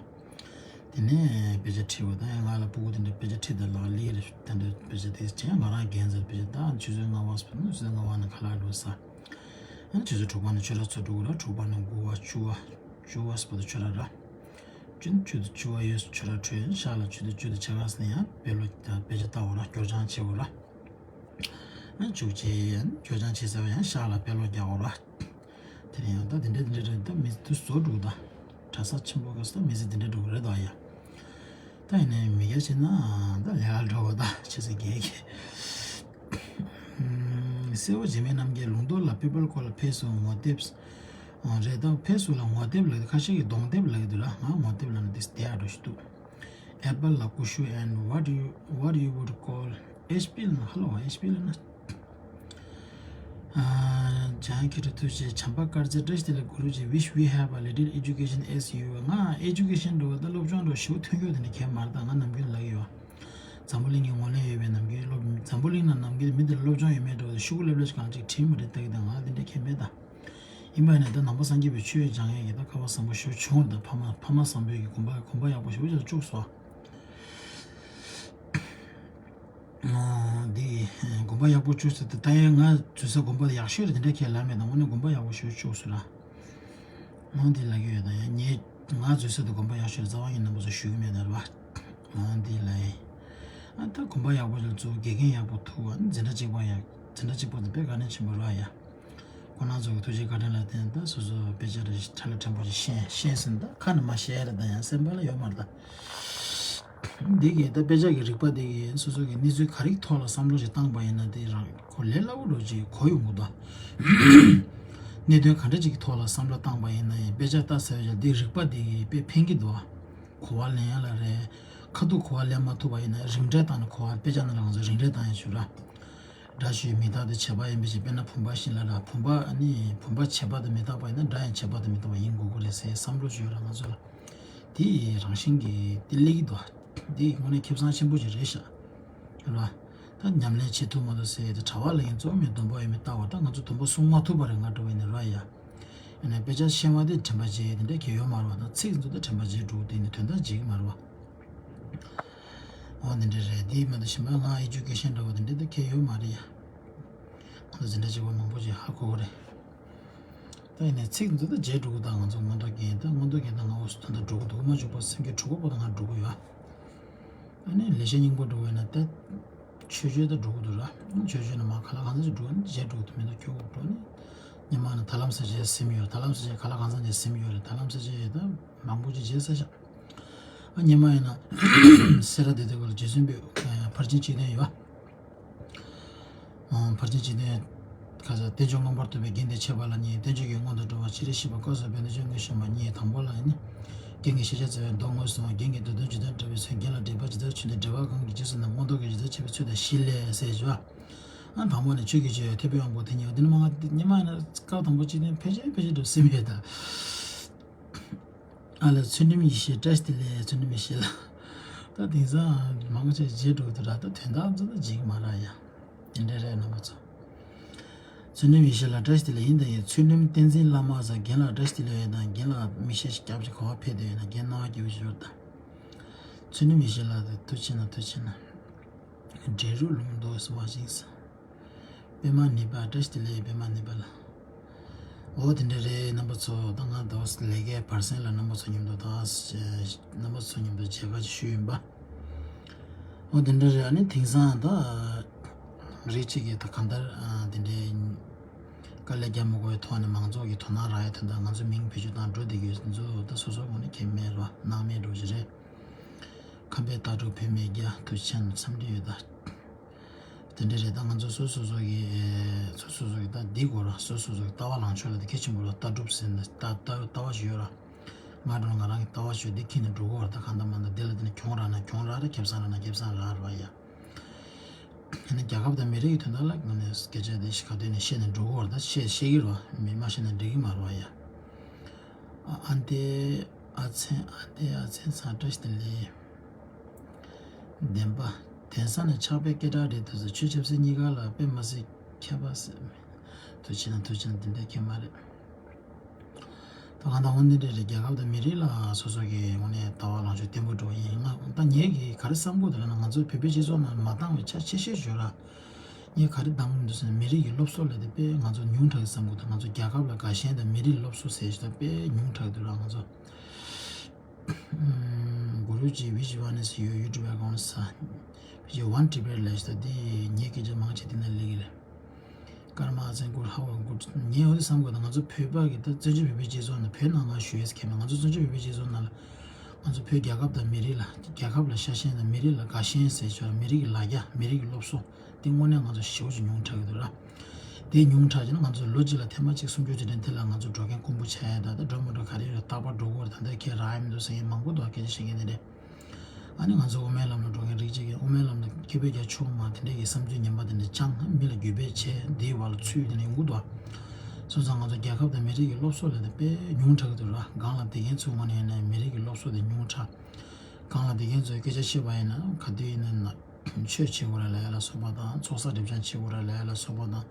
དེ་ནས་དཔེ་ཆ་ཁྲིད་པ་དང་། ཡང་ང་ལ་སྤུ་གུ་དེ་འདྲ་དཔེ་ཆ་ཁྲིད་དང་ལགས་ལི་རེ་དེ་འདྲ་དཔེ་ཆ་དེ་བྱས། ང་རང་རྒན་ཟེར་དཔེ་ཆ་ད་ཆུ་ཚོད་ལྔ་པ་སྤུ་ནུ་ཆུ་ཚོད་ལྔ་པ་ནས་ཁ་ལག་འགྲོ་ས། ཨ་ཆུ་ཚོད་དྲུག་པ་ནས་ཆོས་ར་ཚོགས་འགྲོ་གི་ར། དྲུག་པ་ནས་དགུ་པ་བཅུ་པ་བཅུ་པ་སྤུ་ཏུ་ཆོས་ར་ར། བཅུ་བཅུ་དང་བཅུ་པ་ཡོད་ཆོས་ར་འཕྲོད། ཤག་ལ་ཆུ་ཚོད་བཅུ་དང་ཕྱེད་ཀ་ཟིན་ཡང་དཔེ་ཀློག་དང་དཔེ་ཆ་ལྟ་བ་ར། སྐྱོར་སྦྱང་བྱེད་དགོས་ར། ཨ་བཅུ་གཅིག་ཡང་སྐྱོར་སྦྱང་བྱེད་ཚར་བ་ཡང་ཤག་ལ་དཔེ་ཀློག་རྒྱག་དགོས་ར། དེ་ནས་ཡང་ད་དེ་འདྲ་དེ་འདྲ་རེད། ད་མི་ཚེ་དུས་བཟོ་འགྲོ་ད། གྲྭ་ས་ཆེན་པོ་ག་ས་ད་མི་ཚེ་དེ་འདྲ་འགྲོ་གི་རེད་ད་ཡ། ད་ཡིན་ནའི་མི་སྐྱ་བྱས་ན་ད་ལས་ཀ་འགྲོ་བ་ད་ཆེ་ས་རྒས་རྒས། ཨུམ། སེར་པོ་འཇིགས་མེད་རྣམ་རྒྱལ། ལུང་རྟོགས་ལ་པི་པལ་ཀོ་ལ་ཕེབས་སུ་ངོ་དེབ། ཨ་རེད། ད་ཕེབས་སུ་ལ་ངོ་དེབ་ལབ་ཀྱི་འདུག་ཁ་ཤས་ཀྱིས་གདོང་དེབ་ལབ་ཀྱི་འདུག་ར། ང་ངོ་དེབ་ལབ་ན་དེ་དེ་ཨ་འགྲོ་ཞིག་འདུག Apple ལ་ཀུ་ཤུ། and what you what you would call HP ལབ་ན། ཧ་ལོ་HP ལབ་ན། ཨ། ཇན་ཁེ་ཏྲ་ཐུགས་རྗེ། བྱམས་པ་དཀར་མཛེས་བཀྲ་ཤིས་བདེ་ལེགས། གུ་རུ་ཇི། Wish we have a little education as you. ང་ཨེ་ཇུ་ཀེ་ཤན་འགྲོ་བ་ད་སློབ་སྦྱོང་འགྲོ་ཞེ་པོ་ཐོན་རྒྱུ་དེ་འདྲ་གལ་མ་རེད་ད། ང་ནམ་རྒྱུན་ལབ་ཀྱི་ཡོད། འཛམ་བུ་གླིང་གི་ངོས་ལེན་ཡོད་པའི་ནམ་རྒྱུན་སློབ། འཛམ་བུ་གླིང་ན་ནམ་རྒྱུན་མི་འདི་ལ་སློབ་སྦྱོང་ཡོད་མེད་འགྲོ་བ་ཤུ་གུ་ལེབ་ལེབ་ཅིག་གང་ཅིག་དྲིས་མ་དྲིས་ལྟ་གི། ད་ང་དེ་འདྲ་གལ་མེད་ད། ཡིན་པ་ཡིན་ན་ད་ནང་པ་སངས་རྒྱས་པའི་ཆོས་སྦྱང་ཡས་ཀྱི་ད་སྐལ་བ་བཟང་པོ་ཞེ་པོ་བྱུང་རེད་ད། ཕ་མ་ཕ་མ་བཟང་པོའི་གི་དགོངས་པ་དགོངས་པ་ཡག་པོ་ཞེ་པོ་ཅིག་བཅུག་སོང་། འདི་དགོངས་པ་ཡག་པོ་བཅུག་ཟེར་ཏེ། ད་ཡང་ང་འཛུལ་ས་དགོངས་པ་ཡག་ཤོས་རེད་དེ་འདྲ་ཁས་ལེན་མེད་དང་། དངོས་གནས་དགོངས་པ་ཡག་པོ་ཞེ་པོ་བཅུག་སོང་ར། འོ་འདི་ལབ་ཀྱི་ཡོད་དང་། ཡང་ངས་ང་འཛུལ་ས་དེ་དགོངས་པ་ཡག་ཤོས་རེད། རྩ་བ་ཉིད་རྣམ་པ་ཚོ་ཞུ་གི་མེད་ན་ར་བ། འོ་འདི་ལབ་ཡིན། ཨ་ད་དགོངས་པ་ཡག་པོ་ཞིག་བཅུག་དགེ་རྒན་ཡག་པོ་ཐུག་པ། འཛིན་གྲྭ་གཅིག་པ་ཡག་འཛིན་གྲྭ་གཅིག་པ་དེ་དཔེ་དགའ་ནས་ཆེན་པོ་ར་ཡ། ཁོང་རྣམ་ཚོ་གི་ཐུགས་རྗེ་བཀའ་དྲིན་ལ་བརྟེན་ད་སོ་སོ་དཔེ་ཆ་རེ་ཁྲ་ལ་ཕྲན་བུ་ཞིག་ཤེས་ཤེས་ཟིན། ད་ཁ་ནས་མ་བཤད་རེད་ད། ཡང་སེམས་པ་ལ་ཡོད་མ་རེད་ད། འདི་གི་ད་དཔེ་ཆ་གི་རིག་པ་འདི་གི་སོ་སོ་གི་གནས་ཚུལ་ག་རེ་ཐོག་ལ་བསམ་བློ་ཞིག་བཏང་པ་ཡིན་ན་དེ་རང་གོ་ལས་སླ་པོ་འདྲ་ཅིག་གོ་ཡོང་གི་འདུག་གནད་དོན་ག་འདྲ་ཅིག་གི་ཐོག་ལ་བསམ་བློ་བཏང་པ་ཡིན་ན་ཡང་དཔེ་ཆ་ལྟ་ཟེར་བ་ཅིག་འདི་རིག་པ་འདི་གི་དཔེ་ཕན་གྱི་འདུག་གོ་བ་ལེན་ཡ་ལ་རེད། ཁ་ཐུག་གོ་བ་ལེན་མ་ཐུབ་པ་ཡིན་ན་རིགས་འགྲེ་བཏང་ནས་གོ་བ། དཔེ་ཆ་ནང་ལ་ང་ཚོ་རིགས་འགྲེ་བཏང་ཡ་ཞུ་ར། སྒྲ་ཞུའི་མིང་བཏགས་ཏེ་བྱས་པ་ཡིན་པའི་ཕྱིར། དཔེར་ན་བུམ་པ་བཞིན་ལ་ར། བུམ་པ་ཨ་ནི་བུམ་པ་བྱས་པ་དང་མི་རྟག་པ་ཡིན་ན་སྒྲ་ཡང་བྱས་པ་དང་མི་རྟག་པ་ཡིན་དགོས་ཀྱི་རེད་ཟེར་བསམ་བློ་ཅིག་ཡོད་ར་ང་ཚོ་ལ། དེ་རང་བཞིན་གྱིས་དེ་སླེབས་ཀྱི་འདུག་དེ་དངོས་གནས་ཁེ་བཟང་ཆེན་པོ་ཅིག་རེད་ཤག་ར། ད་ཉམས་ལེན་བྱེད་ཐུབ་མ་ཐུབ་ཟེར་དེ་གྲྭ་པ་ལ་ཡིན་གཙོ་བོ་མི་སྡོམ་པ་ཡོད་མེད་ལྟ་བ། ད་ང་ཚོ་སྡོམ་པ་སྲུང་མ་ཐུབ་པ་རེད་ང་འདྲ་བ་ཡིན་ན་ར་ཡ། ཡིན་ནའི་དཔེ་ཆ་ཤེས་པ་དེ་དྲན་པ་བརྗེད་དེ་འདྲ་གལ་ཡོད་མ་རེད་བ། ད་ཚིག་ཚོ་ད་དྲན་པ་བརྗེད་འགྲོ་གི་དེ་ནི་དོན་དག་བརྗེད་ཀྱི་མ་རེད་བ། འོ་དེ་འདྲ་རེད། དེ་མ་གཏོགས་གཞན་པ་ང་ཨེ་ཇུ་ཀེ་ཤན་འདྲ་བོ་དེ་འདྲ་ད་གལ་ཡོད་མ་རེད་ཡ། ང་ཚོ་འཛིན་གྲྭ་གཅིག་པ་མང་པོ་ཅིག་ཧ་གོ་གི་རེད། ད་ཡིན་ནའི་ཚིག་འདི་ད་བརྗེད་འགྲོ་གི། ད་ང་ཚོ་མངོན་རྟོགས་རྒྱན། ད་མངོན་རྟོགས་རྒྱན་ད་ང་འོ་སུ་ད་ད་འགྲོ་གི་འདུག་མ་བཅུག་པ་སེམས་ཀྱི་གྲོགས་པོ་པོ་ད་ང་འགྲོ་གི་ཡོད། ཨ་ནི་ལེགས་བཤད་སྙིང་པོ་འགྲོ་བས་ན་ད་ཆོས་སྤྱོད་ད་འགྲོ་གི་འདུག་ར། ཆོས་སྤྱོད་ན་མ་ག་ལ་གང་འཚམ་ཅིག་འགྲོ་ནི་བརྗེད་འགྲོ་གི་འདུག་མི་འདུག་ཁྱོད་འགྲོ་ནི། ཉི་མ་ན་ད་ལམ་ས་ཆའི་སེམས་ཡོད། ད་ལམ་ས་ཆའི་ག་ལ་གང་འཚམ་ཅིག་སེམས་ཡོད་རེད། ད་ལམ་ས་ཆའི་ད་མང་པོ་ཅིག་བརྗེད་ས་ཤག་ཨ་ཉི་མ་ཡིན་ན་སེ་ར་བདེ་སྡུག་ལ་རྗེ་བཙུན་པའི་ཕར་ཕྱིན་སྤྱི་དོན་ཡོད། ཕར་ཕྱིན་སྤྱི་དོན་ཁ་ས། རྟེན་འབྱུང་མངོན་པར་རྟོགས་པའི་རྒྱན་དེ་འཆད་པ་ལ་གཉིས། རྟེན་འབྱུང་གི་མངོན་དུ་འགྲོ་བ་ཅི་རིགས་ཤེས་པ་སྐབས་སུ་བབས་ན་སྤྱོད་ངོས་བཤད་པ་གཉིས། དང་པོ་ལ་ནི་རྒྱན་གྱི་ཤེས་བྱ་བཙལ་བའི་མདོ་ངོས་སུ་རྒྱན་གྱི་མདོ་དོན་ཇི་ལྟར་འགྲེལ་པའི་ཚུལ། རྒྱན་ལ་འགྲེལ་པ་ཇི་ལྟར་ཆུད་ནས་འགྲེལ་པ་གང་གིས་རྗེས་སུ་ནི་མངོན་རྟོགས་ཀྱི་ཇི་ལྟར་འཆད་པའི་ཚུལ་དང་བཞི་ལས་ཟེར་བ། ང་དང་པོ་ནས་ཆོས་ཀྱི་ཆོས་ཐེག་པའི་དབང་པོ་དེ་ཉིད་འདི་ནི་མ་ང་ཉི་མ་ཡིན་ན་སྐབས་དང་པོ་གཅིག་ནས་ཕལ་ཆེར་ཕལ་ཆེར་འགྲོ་སེམས་ཡོད་ད། ཨ་ལ་ཚུལ་ཁྲིམས་ཡེ་ཤེས་བཀྲ་ཤིས་བདེ་ལེགས། ཚུལ་ཁྲིམས་ཡེ་ཤེས་ལ། ད་དེང་སང་མང་ཆེ་བརྗེད་འགྲོ་གི་འདུག་ར། ད་དོན་དག་ཚོ་ད་བརྗེད་ཀྱི་མ་རེད་ཡ། དེ་འདྲ་རེད་རྣམ་པ་ཚོ། ཚུལ་ཁྲིམས་ཡེ་ཤེས་ལ་བཀྲ་ཤིས་བདེ་ལེགས། ཡིན་ད་ཡིན། ཚུལ་ཁྲིམས་བསྟན་འཛིན་བླ་མ་ཟེར་རྒན་ལགས་བཀྲ་ཤིས་བདེ་ལེགས་ཡོད་དང་། རྒན་ལགས་མིག་ཤེལ་ཞིག་རྒྱབ་ཅིག་ག་པར་ཕེབས་བསྡད་ཡོད་ན། རྒན་རྣ་བ་སྐྱིད་པོ་ཞིག་ཡོད་ད། ཚུལ་ཁྲིམས་ཡེ་ཤེས་ལགས་ཐུགས་རྗེ་གནང་། ཐུགས་རྗེ་གནང་། འབྲས་རུ་ལུང་རྡོ་སེ་བ་ཞིག་ཟེར། པད་མ་ནི་པ་བཀྲ་ཤིས་བདེ་ལེགས། པད་མ་ནི་པ་ལགས། འོ་དེ་འདྲ་རེད་རྣམ་པ་ཚོ། ད་ང་དོ་ལས་ཀའི་བར་གསེང་ལ་རྣམ་པ་ཚོ་མཉམ་དུ་ད་རྣམ་པ་ཚོ་མཉམ་དུ་མཇལ་ཁ་ཅིག་ཞུས་ཡིན་པ། འོ་དེ་འདྲ་རེད། ཨ་ནི་དེང་སང་ད་རིགས་གཅིག་གིས་ད་གང་ལྟར་ཨ་དེ་འདྲའི་དཀའ་ལས་རྒྱག་མི་དགོས་པའི་ཐོག་ནས་མང་ཚོགས་ཀྱི་དོ་སྣང་རག་ཡ་དོན་དག་ང་ཚོ་མིང་བེད་སྤྱོད་བཏང་འགྲོ་བསྡད་ཀྱི་ཡོད་ཚོ། ད་སོ་སོ་ངོས་ནས་ཁྱད་མེད་རོ། སྣང་མེད་འགྲོ་གི་རེད། ཁམས་པའི་ལྟ་གྲུབ་བོད་མི་རྒྱ། ཐུགས་རྗེ་ཆེ་གནང་། འཚམས་འདྲི་ཡོད་ད། དེ་འདྲ་རེད། ད་ང་ཚོ་སོ་སོ་སོ་གི་སོ་སོ་སོ་གི་ད་འདི་གོ་ར། སོ་སོ་སོ་གི་ལྟ་བ་ལངས་ཕྱོགས་ལ་དེ་གལ་ཆེན་པོ་ར། ལྟ་གྲུབ་ཟེར་ན་ལྟ་ལྟ་ལྟ་བ་ཞིག་ཡོད་ར། ང་འགྲོ་ང་རང་གི་ལྟ་བ་ཞིག་འདི་ཁྱེར་ནས་འགྲོ་གོ་ར། ད་གང་ལྟར་མ་ལྟར་འདི་ལ་དེ་ནས་གྱོང་རག་ན་གྱོང་རག་ར། ཁེ་བཟང་རག་ན་ཁེ་བཟང་རག་ར་ཡ། ཡང་ན་རྒྱལ་ཁབ་དང་མི་རིགས་ཀྱི་དོན་དག་ལ་ངོས་ནས་སྐད་ཆ་དེ་ཞིག་ག་དུས་ནས་བཤད་ནས་འགྲོ་གོ་ར། ད་བཤད་བཤད་ཀྱི་ར། མི་མ་བཤད་ན་འགྲིག་གི་མ་ར་ཡ། ཨ་ཨ་འདི་ཨ་ཚེ་ཨ་འདི་ཨ་ཚེ་ཚང་བཀྲ་ཤིས་བདེ་ལེགས། བདེན་པ། དེང་སང་ནས་ཆགས་པའི་སྐད་གྲགས་རེད་འདུག་ཟེར། ཆོས་ཆབ་སྲིད་གཉིས་ཀ་ལ་དཔེ་མ་སྲིད་ཁྱད་པར་ཟེར། ཐུགས་རྗེ་གནང་། ཐུགས་རྗེ་གནང་། དེ་འདྲ་ཁྱད་མ་རེད། ད་གང་ལྟར་འོ་འདི་འདྲ་རེད། རྒྱལ་ཁབ་དང་མི་རིགས་ལ་སོ་སོ་གི་ངོས་ནས་ལྟ་བ་ལངས་ཕྱོགས་བརྟན་པོ་འགྲོ་ཡིན། ང་ད་ངས་ཀྱི་ག་རེ་བསམ་གྱི་འདུག་ལབ་ན། ང་ཚོ་བོད་པའི་སྤྱི་ཚོགས་ནང་མ་འདང་བའི་ཆ་ཆེ་ཤོས་ཞིག་ཡོད་ར། ངས་ག་རེ་འདང་གི་འདུག་ཟེར་ན། མི་རིགས་ཀྱི་སློབ་གསོ་ལབ་དེ་དཔེ་ང་ཚོ་ཉུང་དྲགས་བསམ་གྱི་འདུག་ང་ཚོ་རྒྱལ་ཁབ་ལ་དགའ་ཞེན་དང་མི་རིགས་སློབ་གསོ་ཟེར་ཞིག་ད་དཔེ་ཉུང་དྲགས་འདུག་ར། ང་ཚོ་གུ་རུ་ཇི་བི་ཇི་ཝ་ནི་སི་ཡོད། ཡུ་ཊུབ་ཨེ་ཀའུན་ཊི་ས་བི་ཇི་ཝན་ཊི་བི་ལབ་ཞིག་ད། འདི་ངས་སྐད་ཆ་མང་ཆེ་འདི་ན་ལེགས་ལེ། ཀརྨ་ཨ་ཚན་གུ་རུ་ཧ་ཝ་གུ་རུ། ངས་འོ་དེ་བསམ་གྱི་འདུག་ང་ཚོ་བོད་པ་གི་ད་བཙན་བྱོལ་བོད་པའི་སྤྱི་ཚོགས་ནང་། བོད་ནང་ང་ཞུ་ཡས་ཁྱད་མེད། ང་ཚོ་བཙན་བྱོལ་བོད་པའི་སྤྱི་ཚོགས་ནང་ལ་ང་ཚོ་བོད་རྒྱལ་ཁབ་དང་མི་རིགས་ལ། རྒྱལ་ཁབ་ལ་ཤ་ཞེན་དང་མི་རིགས་ལ་དགའ་ཞེན་ཟེར་ཆོག་མི་རིགས་ཀྱི་ལ་རྒྱ། མི་རིགས་ཀྱི་སློབ་གསོ། དེ་དངོས་གནས་ང་ཚོ་ཞེ་པོ་ཅིག་ཉུང་དྲགས་ཀྱི་འདུག་ར། དེ་ཉུང་དྲགས་ཀྱི་ན་ང་ཚོ་ལོ་གཅིག་ལ་ཐེངས་མ་གཅིག་གསུམ་བཅུ་ཙམ་དེ་འདྲ་དེ་ལ་ང་ཚོ་འགྲོ་མཁན་དཀོན་པོ་ཆགས་ཡ། ད་ད་འགྲོ་མ་འགྲོ་ག་རེ་རེད། རྟག་པར་འགྲོ་གི་རེད། ད་ལྟ་ཁྱེད་རག་ཡ་མི་འདུག་ཟེར་མཁན་མང་པོ་འདུག་སྐད་ཆ་བཤད་མཁན་དེ་འདྲས། ཨ་ནི་ང་ཚོ་དབུ་མའི་ལམ་ལ་འགྲོ་མཁན་རིགས་གཅིག་གིས་དབུ་མའི་ལམ་ལ་སྐྱེས་བུ་རྒྱ་ཆུང་མ་དེ་འདྲས་ཀྱི་བསམ་ཚུལ་ངན་པ་དེ་འདྲས་བཅངས། མི་ལ་རྒྱུད་སྤེལ་བྱས། དེའི་བར་ལ་ཚུད་དེ་འདྲས་ཡོང་གི་འདུག་སོང་ཙང་ང་ཚོ་རྒྱལ་ཁབ་དང་མི་རིགས་ཀྱི་སློབ་གསོ་ལབ་དེ་དཔེ་ཉུང་དྲགས་ཀྱི་འདུག་ར། སྒང་ལ་བསྡད་མཁན་ཚོའི་ངོས་ནས་ཡིན་ན་མི་རིགས་ཀྱི་སློབ་གསོ་དེ་ཉུང་དྲགས། སྒང་ལ་བསྡད་མཁན་ཚོས་སྐད་ཆ་བཤད་པ་ཡིན་ན་ག་དུས་ཡིན་ན་ཆོས་བྱེད་དགོས་རེད་ལབ་ཡ་ལ་སོགས་པ་དང་། ཚོགས་བསགས་སྒྲིབ་སྦྱང་བྱེད་དགོས་རེད་ལབ་ཡ་ལ་སོགས་པ་དང་།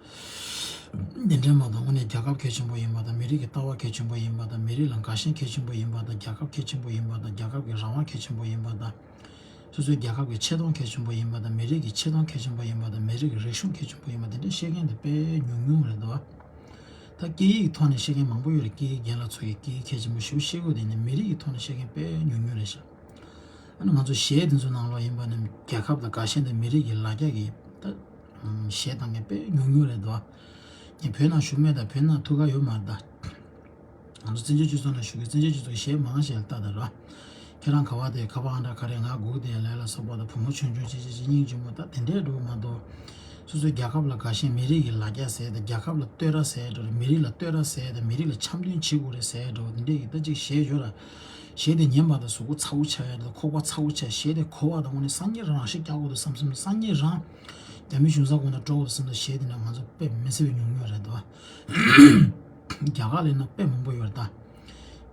འདི་འདྲའི་མ་གཏོགས་དངོས་གནས་རྒྱལ་ཁབ་གལ་ཆེན་པོ་ཡིན་པ་དང་། མི་རིགས་ཀྱི་ལྟ་བ་གལ་ཆེན་པོ་ཡིན་པ་དང་། མི་རིགས་ལ་དགའ་ཞེན་གལ་ཆེན་པོ་ཡིན་པ་དང་། རྒྱལ་ཁབ་གལ་ཆེན་པོ་ཡིན་པ་དང་། རྒྱལ་ཁབ་ཀྱི་རང་དབང་གལ་ཆེན་པོ་ཡིན་པ་དང་། སོ་སོའི་རྒྱལ་ཁབ་ཀྱི་ཆེ་མཐོང་གལ་ཆེན་པོ་ཡིན་པ་དང་། མི་རིགས་ཀྱི་ཆེ་མཐོང་གལ་ཆེན་པོ་ཡིན་པ་དང་། མི་རིགས་ཀྱི་རིག་གཞུང་གལ་ཆེན་པོ་ཡིན་པ་དེ་འདྲ་བཤད་མཁན་དེ་དཔེ་ཉུང་ཉུང་རེད་འདུག་ད་སྐད་ཡིག་གི་ཐོག་ནས་བཤད་མཁན་མང་པོ་ཡོད་རེད། སྐད་ཡིག་རྒན་ལགས་ཚོ་གིས་སྐད་ཡིག་གལ་ཆེན་པོ་ཞེ་པོ་བཤད་གི་ཡོད་དེ། ཡིན་ནའི་མི་རིགས་ཀྱི་ཐོག་ནས་བཤད་མཁན་དཔེ་ཉུང་ཉུང་རེད་ཤག་ཨ་ནི་ང་ཚོ་གཞས་དེ་ཚོ་ནང་ལོགས་ཡིན་པ་ནི་རྒྱལ་ཁབ་དང་དགའ་ཞེན་དང་མི་རིགས་ཀྱི་ལ་རྒྱ་གི་ད་གཞས་བཏང་མཁན་དཔེ་ཉུང་ཉུང་རེད་འདུག་ངས་བོད་ནང་བཞུགས་མེད་ད། བོད་ནང་ཐུག་ག་ཡོད་མ་རེད་ད། ང་ཚོ་བཙན་བྱོལ་སྤྱི་ཚོགས་ནང་བཞུགས་ཀྱི་བཙན་བྱོལ་སྤྱི་ཚོགས་ཀྱི་གཞས་མང་ཆེ་ལ་ལྟ་ད་ར། ཁྱེད་རང་ག་བ་དེ་ཁ་པར་ཨང་གྲངས་ག་རེ། ང་སྒུག་བསྡད་ལབ་ལ་སོགས་པ་དང་། བུ་མོ་ཆུང་ཆུང་ཅིག་ཅིག་ཅིག་སྙིང་རྗེ་མོ་ད་དེ་འདྲས་འགྲོ་མ་གཏོགས། སོ་སོའི་རྒྱལ་ཁབ་ལ་དགའ་ཞེན། མི་རིགས་ཀྱི་ལ་རྒྱ་ཟེར་དང་། རྒྱལ་ཁབ་ལ་བསྟོད་ར་ཟེར་འགྲོ་ར། མི་རིགས་ལ་བསྟོད་ར་ཟེར་དང་། མི་རིགས་ལ་འཆམ་མཐུན་བྱེད་དགོས་རེད་ཟེར་འགྲོ། དེ་འདྲས་ཀྱི་ད་ཅིག་གཞས་ཡོད་ར། གཞས་དེ་ཉན་པ་དང་གཟུགས་པོ་ཚ་བོ་ཆགས་ཡ་དང་། ཁོག་པ་ཚ་བོ་ཆགས། གཞས་དེ་གོ་བ་དང་། དངོས་གནས་སང་ཉིན་རང་ཤི་རྒྱག་དགོས་འདུག་བསམ་བསམ། སང་ཉིན་རང་རྒྱ་མི་གཞུང་ཚབ་ཁང་ནང་འགྲོ་དགོས་འདུག་བསམ་དང་། གཞས་དེ་འདྲ་ང་ཚོ་དཔེ་མི་སྲིད་པའི་ཉུང་ཉུང་རེད་འདུག་རྒྱ་གར་ལ་ཡིན་ན་དཔེ་མང་པོ་ཡོད་རེད་ད།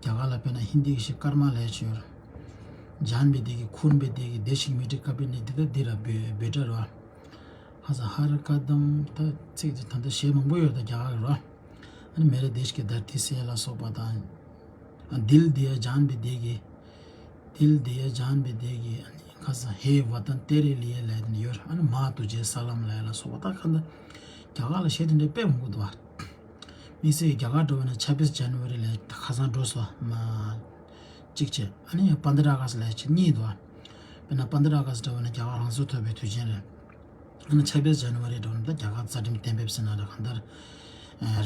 རྒྱ་གར་ལ་དཔེར་ན་ཧིན་དི་གི་གཞས་ཀརྨ་ལབ་ཡ་ཅིག་ཡོད་རེད། ཇཱན་བེ་དེ་གི་ཁུར་བེ་དེ་གི་དེ་ཤིག་མི་ཏི་ཀ་བེ་ནི་དི་ད་དི་ར་བེ་བེ་ཏྲ་ར། ཧ་ས་ཧ་ར་ཀ་དམ་ད་ཚིག་དེ་ད་ལྟ་གཞས་མང་པོ་ཡོད་རེད་ད། རྒྱ་གར་གི་ར། ཨ་ནི་མེ་རེ་དེ་ཤིག་གི་དར་ཏི་སེ་ལ་སོགས་པ་དང་། ཨ་དིལ་དི་ཡ་ཇཱན་བེ་དེ་གི། དིལ་དི་ཡ་ཇཱན་བེ་དེ་གི། ཨ་ནི་ཁ་ས་ཧེ་ཝ་ཏན་ཏེ་རེ་ལི་ཡ་ལབ་ཡ་དེ་འདྲ་ཡོད་རེད། ཨ་ནི་མ་ཏུ་ཇེ་ས་ལམ་ལབ་ཡ་ལ་སོགས་པ་ད་ག་འདྲ་རྒྱ་གར་ལ་གཞས་དེ་འདྲ་དཔེ་མང་པོ་འདུག་བ། དམིགས་བསལ་རྒྱ་གར་འགྲོ་བ་ན་ཆབ་བིས་ཇན་ཝ་རི་ལ་ཁ་སང་འགྲོ་སོང་མ། གཅིག་བྱས། ཨ་ནི་ཡང་པན་དྲ་ཨ་ག་སི་ལ་ཆེ་གཉིས་འདུག་ཨ། དཔེར་ན་པན་དྲ་ཨ་ག་སི་འགྲོ་བ་ན་རྒྱ་གར་རང་སྲོག་ཐོབ་པའི་དུས་ཆེན་རེད། ཨ་ནི་ཆབ་བིས་ཇན་ཝ་རི་འགྲོ་ན་ད་རྒྱ་གར་རྩ་ཁྲིམས་གཏན་འབེབས་ཟེར་ན་རེད། གང་ལྟར་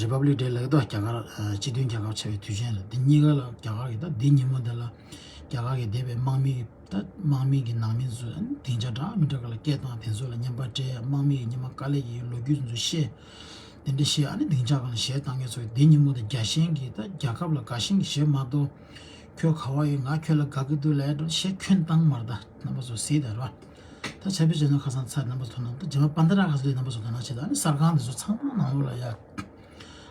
རི་པབ་ལིག་ཌེ་ལབ་ཀྱི་འདུག་རྒྱ་གར་སྤྱི་མཐུན་རྒྱལ་ཁབ་ཆགས་པའི་དུས་ཆེན་རེད། འདི་གཉིས་ཀ་ལ་རྒྱ་གར་གྱི་ད་འདི་ཉིན་མོ་འདི་ལ་རྒྱ་གར་གྱི་འདས་པའི་དམག་མི་ད་དམག་མི་གི་ནང་མི་ཚོས་སྡིངས་ཆ་འདྲ་མི་འདྲ་ག་ལ་སྐད་བཏང་། དེ་ཚོ་ལ་བརྙན་པར་སྤྲད། དམག་མི་གི་སྔོན་མ་དཀའ་ལས་ཀྱི་ལོ་རྒྱུས་ཚོ་བཤད། དེ་འདྲ་བཤད། ཨ་ནི་སྡིངས་ཆ་སྒང་ལ་གཞས་བཏང་མཁན་ཚོ་གི་དེ་ཉིན་མོ་དེ་རྒྱ་ཞེན་གྱིས་ད་རྒྱལ་ཁབ་ལ་དགའ་ཞེན་གྱི་གཞས་མ་གཏོགས། ཁྱོད་ག་བ་ཡོད། ང་ཁྱོད་ལ་དགའ་གི་འདུག་ལབ་འགྲོ་གཞས་ཁྱོན་བཏང་མ་རེད་ད། རྣམ་པ་ཚོ་གཟིགས་དང་ར། ད་བྱས་པའི་རྗེས་ནས་ཁ་སང་ཚར་རྣམ་པ་ཚོ་ནང་དུ་རྗེས་མ་པན་ད་ར་ཁ་སི་ལི་རྣམ་པ་ཚོ་དང་ན་བྱེད་ད་ནི་གསར་ཁང་འདི་ཚོ་ཚང་མ་ནང་ལོགས་ལ་ཡ།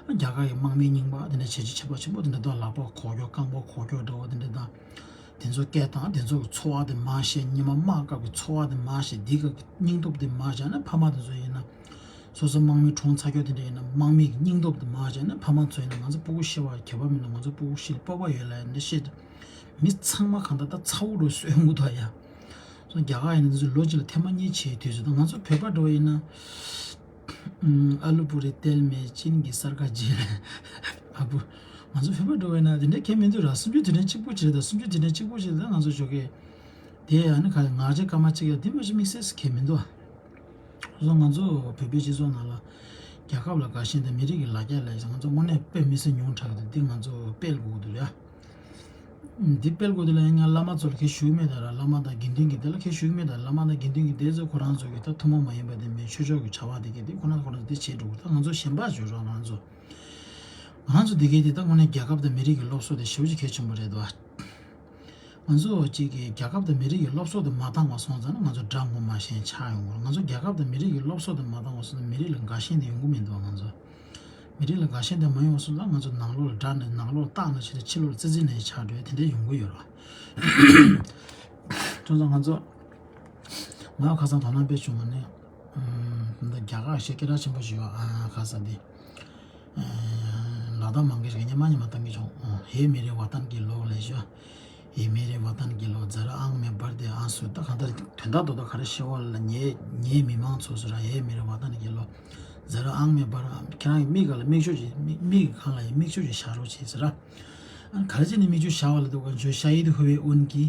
རྒྱ་གར་གྱི་དམག་མི་རྙིང་པ་དེ་འདྲ་བྱས་རྗེས་ཆེ་བ་ཆེན་པོ་དེ་འདྲ་དང་ལག་པ་གོག་ཀྱོག་རྐང་པ་གོག་ཀྱོག་འདྲ་བོ་དེ་འདྲ་དང་། དེ་ཚོ་སྐད་དང་དེ་ཚོ་གི་ཚོར་བ་དེ་མར་བཤད། ཉི་མ་དམག་སྐབས་ཀྱི་ཚོར་བ་དེ་མར་བཤད། འདི་སྐབས་ཀྱི་སྙིང་སྟོབས་དེ་མར་བཤད་ན་ཕ་མ་དེ་ཚོ་ཡིན་ན། སོ་སོ་དམག་མི་གྲོངས་ཚར་ཁྱོད་དེ་འདྲ་ཡིན་ན་དམག་མི་གི་སྙིང་སྟོབས་དེ་མར་བཤད་ན་ཕ་མ་ཚོ་ཡིན་ན་ང་ཚོ་སྤུ་གུ་ཤི་བ་ཁྱད་པར་མི་འདུག་ང་ཚོ་སྤུ་གུ་ཤི་ལ་སྤོབས་པ་ཡོད་ལ་ཡ་འདི་བཤད། མི་ཚང་མ་གང་ལྟར་ད་ཚ་བོ་རུ་གསོན་དགོས་ད་ཡ། སོ་རྒྱ་གར་ཡིན་ན་འདི་ཚོ་ལོ་གཅིག་ལ་ཐེངས་མ་གཉིས་བྱེད་དུས་ཚོད་ད་ང་ཚོ་བོད་པ་འགྲོ་བ་ཡིན་ན། ཨ་ལུ་པུ་རི་ཏེལ་མེ་ཅིན་གི་སར་ཀ་ཇི་ཨ་བུ། ང་ཚོ་བོད་པ་འགྲོ་བས་ན་དེ་འདྲ་གལ་མི་འདུག་ར། སུམ་ཅུ་དུས་དྲན་གཅིག་པུ་བྱེད་ད། སུམ་ཅུ་དུས་དྲན་གཅིག་པུ་བྱེད་ད་ང་ཚོ་ཞོགས་ཀས། དེ་ཡང་ནི་ག་ངར་ཆ་སྐར་མ་གཅིག་ཡ་དེ་མ་ཞིག་དམིགས་བསལ་གལ་མི་འདུག་ཨ། སོ་ང་ཚོ་བོད་པའི་སྤྱི་ཚོགས་ནང་ལ་རྒྱལ་ཁབ་ལ་དགའ་ཞེན་དང་མི་རིགས་ཀྱི་ལ་རྒྱ་ལ་ང་ཚོ་དངོས་གནས་དཔེ་མི་སྲིད་ཉུང་དྲགས་འདུག་འདི་ང་ཚོ་སྤེལ་དགོས་འདུག་ཡ། འདི་སྤེལ་དགོས་དེ་ལ་ཡང་ང་བླ་མ་ཚོ་ལ་ཁྱེད་ཞུ་གི་མེད་ད་ར། བླ་མ་དང་དགེ་འདུན་གྱི་དེ་ལ་ཁྱེད་ཞུ་གི་མེད་ད། བླ་མ་དང་དགེ་འདུན་གྱི་དེ་ཚོ་ཁོ་རང་ཚོ་གི་ད་ཐུན་མོང་མ་ཡིན་པ་དེ་མིན་ཆོས་ཕྱོགས་ཀྱི་བྱ་བ་དེ་གི་དེ་ཁོ་རང་ཁོ་རང་ཚོ་དེ་བྱེད་འགྲོ་གི། ད་ང་ཚོ་གཞན་པ་བརྗོད་རོགས་ང་ཚོ། ང་ཚོ་དེ་གའི་དེ་ད་དངོས་གནས་རྒྱལ་ཁབ་དང་མི་རིགས་ཀྱི་སློབ་གསོ་དེ་ཞེ་པོ་ཅིག་གལ་ཆེན་པོ་རེད་དོ། ང་ཚོ་གཅིག་གི་རྒྱལ་ཁབ་དང་མི་རིགས་ཀྱི་སློབ་གསོ་དེ་མ་བཏང་བ་སོང་ཙང་ན་ང་ཚོ་དགྲ་ངོ་མ་ཤེས་ཆགས་ཡོང་གི་རེད། ང་ཚོ་རྒྱལ་ཁབ་དང་མི་རིགས་ཀྱི་སློབ་གསོ་དེ་མ་བཏང་བ་སོང་ཙང་མི་རིགས་ལ་དགའ་ཞེན་དེ་ཡོང་གི་མི་འདུག་ང་ཚོ་མི་རིགས་ལ་དགའ་ཞེན་དེ་མ་ཡོང་བ་སོང་ཙང་ང་ཚོ་ནང་ལོགས་ལ་དགྲ་ནས་ནང་ལོགས་ལ་བཏང་ནས་ཕྱི་ལོགས་ལ་ཙི་ཙི་ནས་ཆགས་འགྲོ་དེ་འདྲ་ཡོང་གི་ཡོད་རེད། ཁྱོད་ཚོ་ང་ཚོ་ང་ཁ་སང་དོ་སྣང་དཔེ་བྱུང་བ་ནི། ཨམ། འདི་རྒྱ་གར་ཞེས་སྐད་གྲགས་ཆེན་པོ་ཞིག་ཡོད་ཨ། ཁ་ས་འདི། ཨ། ལ་དྭགས་མང་གི་རིག་གནས་མ་ཉི་མ་བཏང་གི་བྱུང་། ཨ། ཧེ་མེ་རེ་ཝ་ཏན་གི་ལོ་ལས་ཞོ། ཧེ་མེ་རེ་ཝ་ཏན་གི་ལོ་ཛ་ར་ཨང་མེ་བར་དེ་ཨང་སུ་ད་གང་ལྟར་དོན་དག་རྡོག་རྡོག་ག་རེ་ཤེས་བ་ལ་ཉེ་ཉེ་མི་མང་ཚོ་སུ་ར་ཧེ་མེ་རེ་ཝ་ཏན་གི་ལོ་ཛ་ར་ཨང་མེ་བར་ཁྱེད་རང་གི་མིག་ག་ལ་མིག་ཆུ་ཞིག་མིག་མིག་གི་སྒང་ལ་ཡི་མིག་ཆུ་ཞིག་བཞག་རོགས་བྱེད་ཟེར་ར། ག་རེ་བྱས་ནས་མིག་ཆུ་བཞག་པ་ལ་འདུག་ག་ཇོ་ཤ་ཡིད་ཧུ་བའི་ཨུན་གྱི།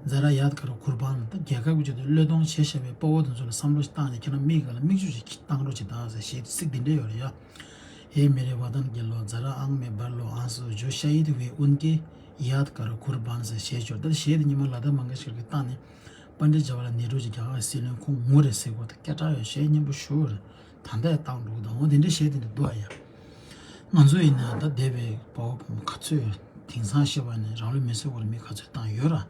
ཛ་ར་ཡད་ཀར་ཁུར་བན་ད་རྒྱལ་ཁབ་ཀྱི་ཆེད་དུ་བློས་གཏོང་བྱེད་བཞག་པའི་དཔའ་བོ་དེ་ཚོ་ལ་བསམ་བློ་ཞིག་བཏང་ནས་ཁྱེད་རང་མིག་ག་ལ་མིག་ཆུ་ཞིག་བཏང་རོགས་བྱེད་དང་ཟེར་ཞེས་ཚིག་འདི་འདྲ་ཡོད་རེད་ཡ། ཧེ་མེ་རེ་ཝ་ཏན་གི་ལོ་ཛ་ར་ཨང་མེ་བར་ལོ་ཨང་སུ་ཇོ་ཤ་ཡིད་ཧུ་བའི་ཨུན་གྱི། ཡད་ཀར་ཁུར་བན་ཟེར་ཞེས་བྱོར་ད་གཞས་དེ་ཉི་མ་ལ་དྭགས་མང་གི་ཞིག་གི་བཏང་ནས། པཎ་ཌི་ཇ་ཝ་ལ་ནེ་རུ་གྱི་རྒྱ་གར་སྲིད་བློན་ཁོང་ངུ་རེ་ཟེར་གོ་ད་སྐད་གྲགས་ཡོད་གཞས་སྙན་པོ་ཞུ་རེད། ད་ལྟ་ཡང་བཏང་འདུག་ད་འོ་དེ་འདྲའི་གཞས་དེ་འདྲ་འདུག་ཨ་ཡ། ང་ཚོ་ཡིན་ན་ད་འདས་པའི་དཔའ་བོ་ཕོ་མོ་ག་ཚོད་དེང་སང་ཤི་བ་ནས་རང་ལུས་མེ་སྲེག་བར་མི་ག་ཚོད་བཏང་ཡོད་ར།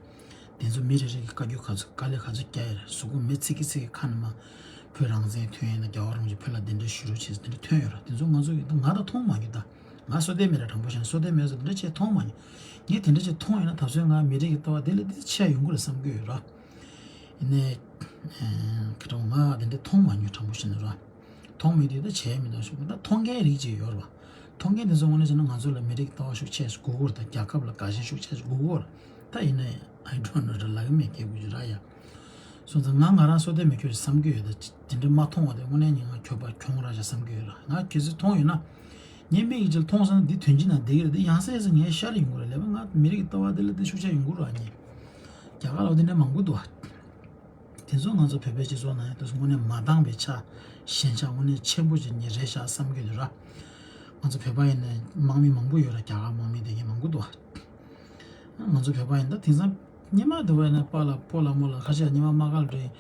དེ་ཚོ་མི་རེ་རེ་གི་བཀའ་བཀྱོན་ག་ཚོད་དཀའ་ལས་ག་ཚོད་བརྒྱབ་ཡོད་ར། གཟུགས་པོ་མེ་ཚིག་གི་ཚིག་གི་ཁ་ནས་མ། བོད་རང་བཙན་ཐོན་ཡིན་ན་རྒྱལ་བ་རིན་པོ་ཆེ་བོད་ལ་གདན་འདྲེན་ཞུ་རོགས་བྱེད་ཟེར་དེ་འདྲ་ཐོན་ཡོད་ར། དེ་ཚོ་ང་ཚོ་ཡིན་ད་ང་ད་མཐོང་མ་མྱོང་ད། ང་བསོད་བདེ་མེད་ར་དྲང་པོ་བཤད་ན་བསོད་བདེ་མེད་ཟེར་དེ་འདྲ་བྱས་མཐོང་མ་མྱོང་། ངས་དེ་འདྲ་བྱས་མཐོང་ཡོད་ན་ད་གཟོད་ང་མི་རིགས་ཀྱི་ལྟ་བ་དེ་ལས་དེ་ཆེ་ཡོང་གི་རེད་བསམ་གྱི་ཡོད་ར། ཡིན་ནའི། ཁ་ཏོ་ང་དེ་འདྲ་མཐོང་མ་མྱོང་དྲང་པོ་བཤད་ན་ར། མཐོང་མེད་དུས་ད་བྱས་མི་འདུག་ཞུ་གི་ད་མཐོང་མཁན་རིགས་ཅིག་ཡོད་རེད་བ། མཐོང་མཁན་དེ་ཚོ་དངོས་གནས་བྱས་ན་ང་ཚོ་ལ་མི་རིགས་ལྟ་བ་ཤུགས་ཆེ་ཞིག་དགོས་ཀྱི་རེད་ད་རྒྱལ་ཁབ་ལ་དགའ་ཞེན་ཤུགས་ཆེ་ཞིག་དགོས་ཀྱི་རེད། ད་ཡིན་ནའི་I don't know ར་ལབ་ཀྱི་མེད་སྐད་དགོས་ཀྱི་ར་ཡ། སོང་ཙང་ང་ང་རང་བསོད་བདེ་མེད་ཁྱོད་ཞིག་བསམ་གྱི་ཡོད་ད་དེ་འདྲ་མ་མཐོང་བ་དེ་དངོས་གནས་ཉིན་ང་ཁྱོད་པ་གྱོང་ར་ཞིག་བསམ་གྱི་ཡོད་ར་ང་གལ་སྲིད་མཐོང་ཡོད་ན། ངའི་མིག་གིས་ཅིག་མཐོང་སོང་ན་འདི་དོན་སྤྱི་ནང་བསྡད་ཀྱི་རེད་འདི་ཡང་སེ་ཡང་སེ་ངའི་ཤར་ཡོང་གི་རེད་ལབ་ང་མི་རིགས་ཀྱི་ལྟ་བ་འདི་ལ་འདི་ཤུགས་ཆེ་ཡོང་གི་རེད་ཨ་ནི། རྒྱ་གར་ལ་འདི་འདྲ་མང་པོ་འདུག་ཨ། དེ་ཚོ་ང་ཚོ་བོད་པའི་སྤྱི་ཚོགས་ནང་ཡང་དུས་སུ་དངོས་གནས་མ་འདང་བའི་ཆ་ཞན་ཆ་དངོས་གནས་ཆེན་པོ་ཅིག་ནི་རེད་ཤག་བསམ་གྱི་འདུག་ར། ང་ཚོ་བོད་པ་ཡིན་ན་དམག་མི་མང་པོ་ཡོད་ར་རྒྱ་གར་དམག་མི་དེ་གའི་མང་པོ་འདུག་ཨ། ང་ཚོ་བོད་པ་ཡིན་ད་དེང་སང་ཉི་མ་འདུག་བས་ན་པ་ལ་པོ་ལ་མོ་ལ་ཁ་ཤས་ཉི་མ་དམག་སྒར་འགྲོ་ཡིན།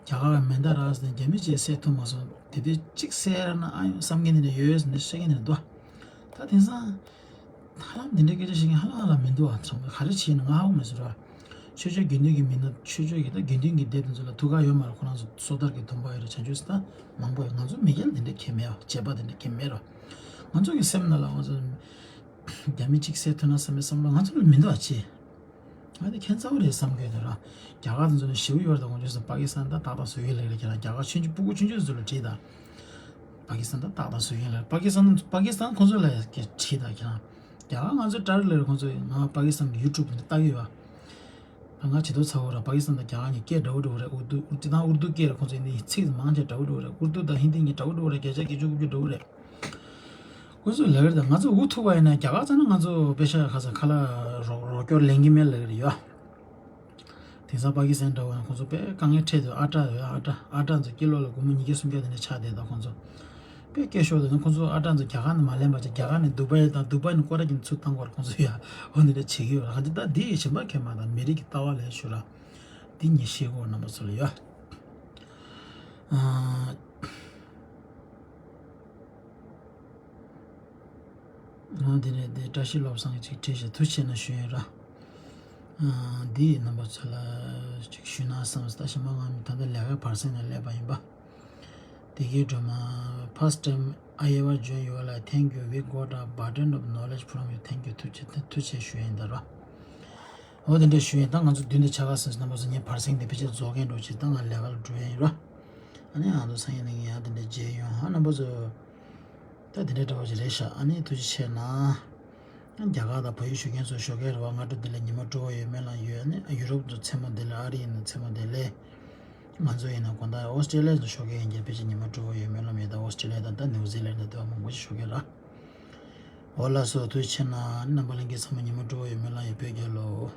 རྒྱ་གར་བའི་མེ་མདའ་རག་ཟེར་ནས་རྒྱ་མི་གཅིག་བསད་ཐུབ་མ་སོང་དེ་དུས་གཅིག་བསད་ན་ཨ་ཡོང་བསམ་མཁན་དེ་འདྲ་ཡོད་ཟེར་ནས་བཤད་མཁན་དེ་འདྲ་འདུག་ཨ། ད་དེང་སང་། ཧ་ལམ་འདི་འདྲའི་སྐད་ཆ་བཤད་མཁན་ཧ་ལམ་ཧ་ལམ་མི་འདུག་ཨ། ཚང་མ་ག་རེ་བྱས་ན་ང་ཧ་གོ་མེད་ཟེར་བ། ཆོས་ཕྱོགས་དགེ་འདུན་གྱི་མི་སྣ་ཆོས་ཕྱོགས་ཀྱི་ད་དགེ་འདུན་གྱི་སྡེ་དེ་ཚོ་ལ་ཐུགས་ཁག་ཡོད་མ་རེད། ཁོ་རང་ཚོ་སོ་ཐར་གྱི་སྡོམ་པ་ཡོད་རེད་བྱང་ཆུབ་སེམས་དཔའ་མང་པོ་ཡོད། ང་ཚོ་མི་སྒེར་ལ་འདི་འདྲ་གལ་མེད་ཨ། བྱས་པ་འདི་འདྲ་གལ་མེད་ར། ང་ཚོ་གི་སེམས་ནང་ལ་ང་ཚོ་རྒྱ་མི་གཅིག་བསད་ཐུབ་ན་བསམ་པའི་བསམ་བློ་ང་ཚོ་ལ་མི་འདུག་ཨ་ཅེ། ང་དེ་ཁྱད་མཚར་པོ་རེད་བསམ་གྱི་འདུག་ར། རྒྱ་གར་དེ་ཚོ་ནི་ཞེ་པོ་ཡོད་རེད་ད་ང་ཚོ་ས་པ་ཀི་སི་ཐན་ད་ཏག་ཏག་བཟོ་ཡི་ལེགས་རེད་ཁྱེད་རང་རྒྱ་གར་ཆུང་ཆུང་སྤུ་གུ་ཆུང་ཆུང་ཚོ་ལ་དྲིས་ད། པ་ཀི་སི་ཐན་ད་ཏག་ཏག་བཟོ་ཡི་ལེགས་པ་ཀི་སི་ཐན་པ་ཀི་སི་ཐན་ཁོང་ཚོ་ལ་དྲིས་ད་ཁྱེད་རང་། རྒྱ་གར་ང་ཚོ་ཏྲ་རི་ལེགས་རེད་ཁོང་ཚོ་ང་པ་ཀི་སི་ཐན་གི་ཡུ་ཊུབ་ནས་ལྟ་གི་ཡོད་པ། ང་ཇེ་མཐོ་ཚ་བོ་ར་པ་ཀི་སི་ཐན་དང་རྒྱ་གར་གཉིས་སྐད་འདྲ་བོ་འདྲ་བོ་རེད། ཨུར་དུ་ཨུར་དུ་དང་ཨུར་དུ་སྐད་རེད་ཁོང་ཚོ་ནི་ཚིག་མང་ཆེ་འདྲ་བོ་འདྲ་བོ་རེད། ཨུར་དུ་དང་ཧིན་དི་གཉིས་འདྲ་བོ་འདྲ་བོ་རེད། བརྒྱ་ཆ་བརྒྱད་ཅུ་དགུ་བཅུ་འདྲ་བོ་རེད། ཁོ་ཚོས་ལབ་ཀྱི་རེད་ད། ང་ཚོ་འུ་ཐུག་པ་ཡིན་ན་རྒྱ་གར་ཚོ་ནི་ང་ཚོ་དཔེ་ཤ་ཁ་ཚ་ཁ་ལག་རོགས་རོགས་སྐྱོར་ལེན་གྱི་མེད་ལབ་ཀྱི་རེད་ཡ། དེང་སང་པ་ཀི་སི་ཐན་འདྲ་བོ་ཡང་ཁོ་ཚོ་དཔེ་དཀའ་ངལ་འཕྲད་དུས་ཨ་ཏྲ་ཡོད་ཨ་ཏྲ་ཨ་ཏྲ་ཚོ་ཀི་ལོ་ལ་སྒོར་མོ་ཉིས་བརྒྱ་སུམ་བརྒྱ་དེ་འདྲ་ཆགས་བསྡད་ད་ཁོ་ཚོ། དཔེ་སྐད་ཤོར་དུས་ཁོ་ཚོ་ཨ་ཏྲ་ཚོ་རྒྱ་གར་ནས་མ་ལེན་པ་བྱས་རྒྱ་གར་ནས་དུ་བྷའི་དང་དུ་བྷའི་ནས་སྐོར་ར་གྱིན་ཚུར་བཏང་དགོས་ར་ཁོ་ཚོ་ཡ་འོ་འདི་འདྲ་བྱེད་ཀྱི་ཡོད་ར། ཧ་ཅི་ད་འདི་ཡི་བྱེད་པ་ཁེ་མ་དང་མི་རིགས་ཀྱི་ལྟ་བ་ལས་ཤོར་ར། འདི་ཉིད་ཤེས་དགོས་རྣམ་པ་ཚོ་ལ་ཡ། ཨ། ཨ་དེ་ནས་དེ་བཀྲ་ཤིས་བློ་བཟང་གིས་ཅིག་བྲིས་ཤག་ཐུགས་རྗེ་ཆེ་གནང་ཞུ་ཡིན་ར། འདི་རྣམ་པ་ཚོ་ལ་ཅིག་ཞུས་ན་བསམ་སྟེ། ད་ཞེ་མ་ང་ད་ལྟ་ལས་ཀ་བར་སེང་ནས་སླེབས་པ་ཡིན་པ། དེ་གའི་སྒྲོལ་མ། First time I ever join you, like, thank you, we got abundant of knowledge from you, thank you. ཐུགས་རྗེ་ཐུགས་རྗེ་ཞུ་ཡིན་ད་ར། འོ་དེ་འདྲ་ཞུ་ཡིན། ད་ང་ཚོ་མདུན་དུ་ཆ་ག་སེམས་སུ་རྣམ་པ་ཚོ་ངའི་བར་སེང་དེ་ཕལ་ཆེར་རྫོགས་མཁན་འགྲོ་ཆེ། ད་ང་ལས་ཀ་ལ་འགྲོ་ཡ་ཡིན་ར། ཨ་ནི་ང་ཚོ་སང་ཉིན་ནས་ཡང་དེ་འདྲ་མཇལ་ཡོང་ཧ། རྣམ་པ་ཚོ། ད་དེ་འདྲ་འདྲ་བོ་ཞིག་རེད་ཤག་ཨ་ནི་ཐུགས་རྗེ་ཆེ་གནང་། རྒྱ་གར་དང་བལ་ཡུལ་བཞུགས་མཁན་ཚོ་ཞོགས་ཀས་རེད་བ། སྔ་དྲོ་འདི་ལ་ཉི་མ་དྲོ་བོ་ཡོད་སྨོན་ལམ་ཡོད། ཨ་ནི་ཡུ་རོབ་ཚོ་མཚན་མོ་བདེ་ལེགས། ཨ་རི་ཡིན་ན་མཚན་མོ་བདེ་ལེགས། ང་ཚོ་ཡིན་ན་དགོང་དག་ཨོ་སི་ཀྲི་ལི་ཡ་ཚོ་ཞོགས་ཀས་ཡིན་གྱི་ཕལ་ཆེར་ཉི་མ་དྲོ་བོ་ཡོད་སྨོན་ལམ་ཡོད། ད་ཨོ་སི་ཀྲི་ལི་ཡ་དང་ད་ནིའུ་ཛི་ལན་དང་དེ་བ་མང་པོ་ཞིག་ཞོགས་ཀས་ར། འོ་ལགས་སོ། ཐུགས་རྗེ་ཆེ་གནང་། རྣམ་པ་ལྷན་རྒྱས་ཚང་མ་ཉི་མ་དྲོ་བོ་ཡོད་སྨོན་ལམ་ཡོད། བོད་རྒྱལ་ལོ།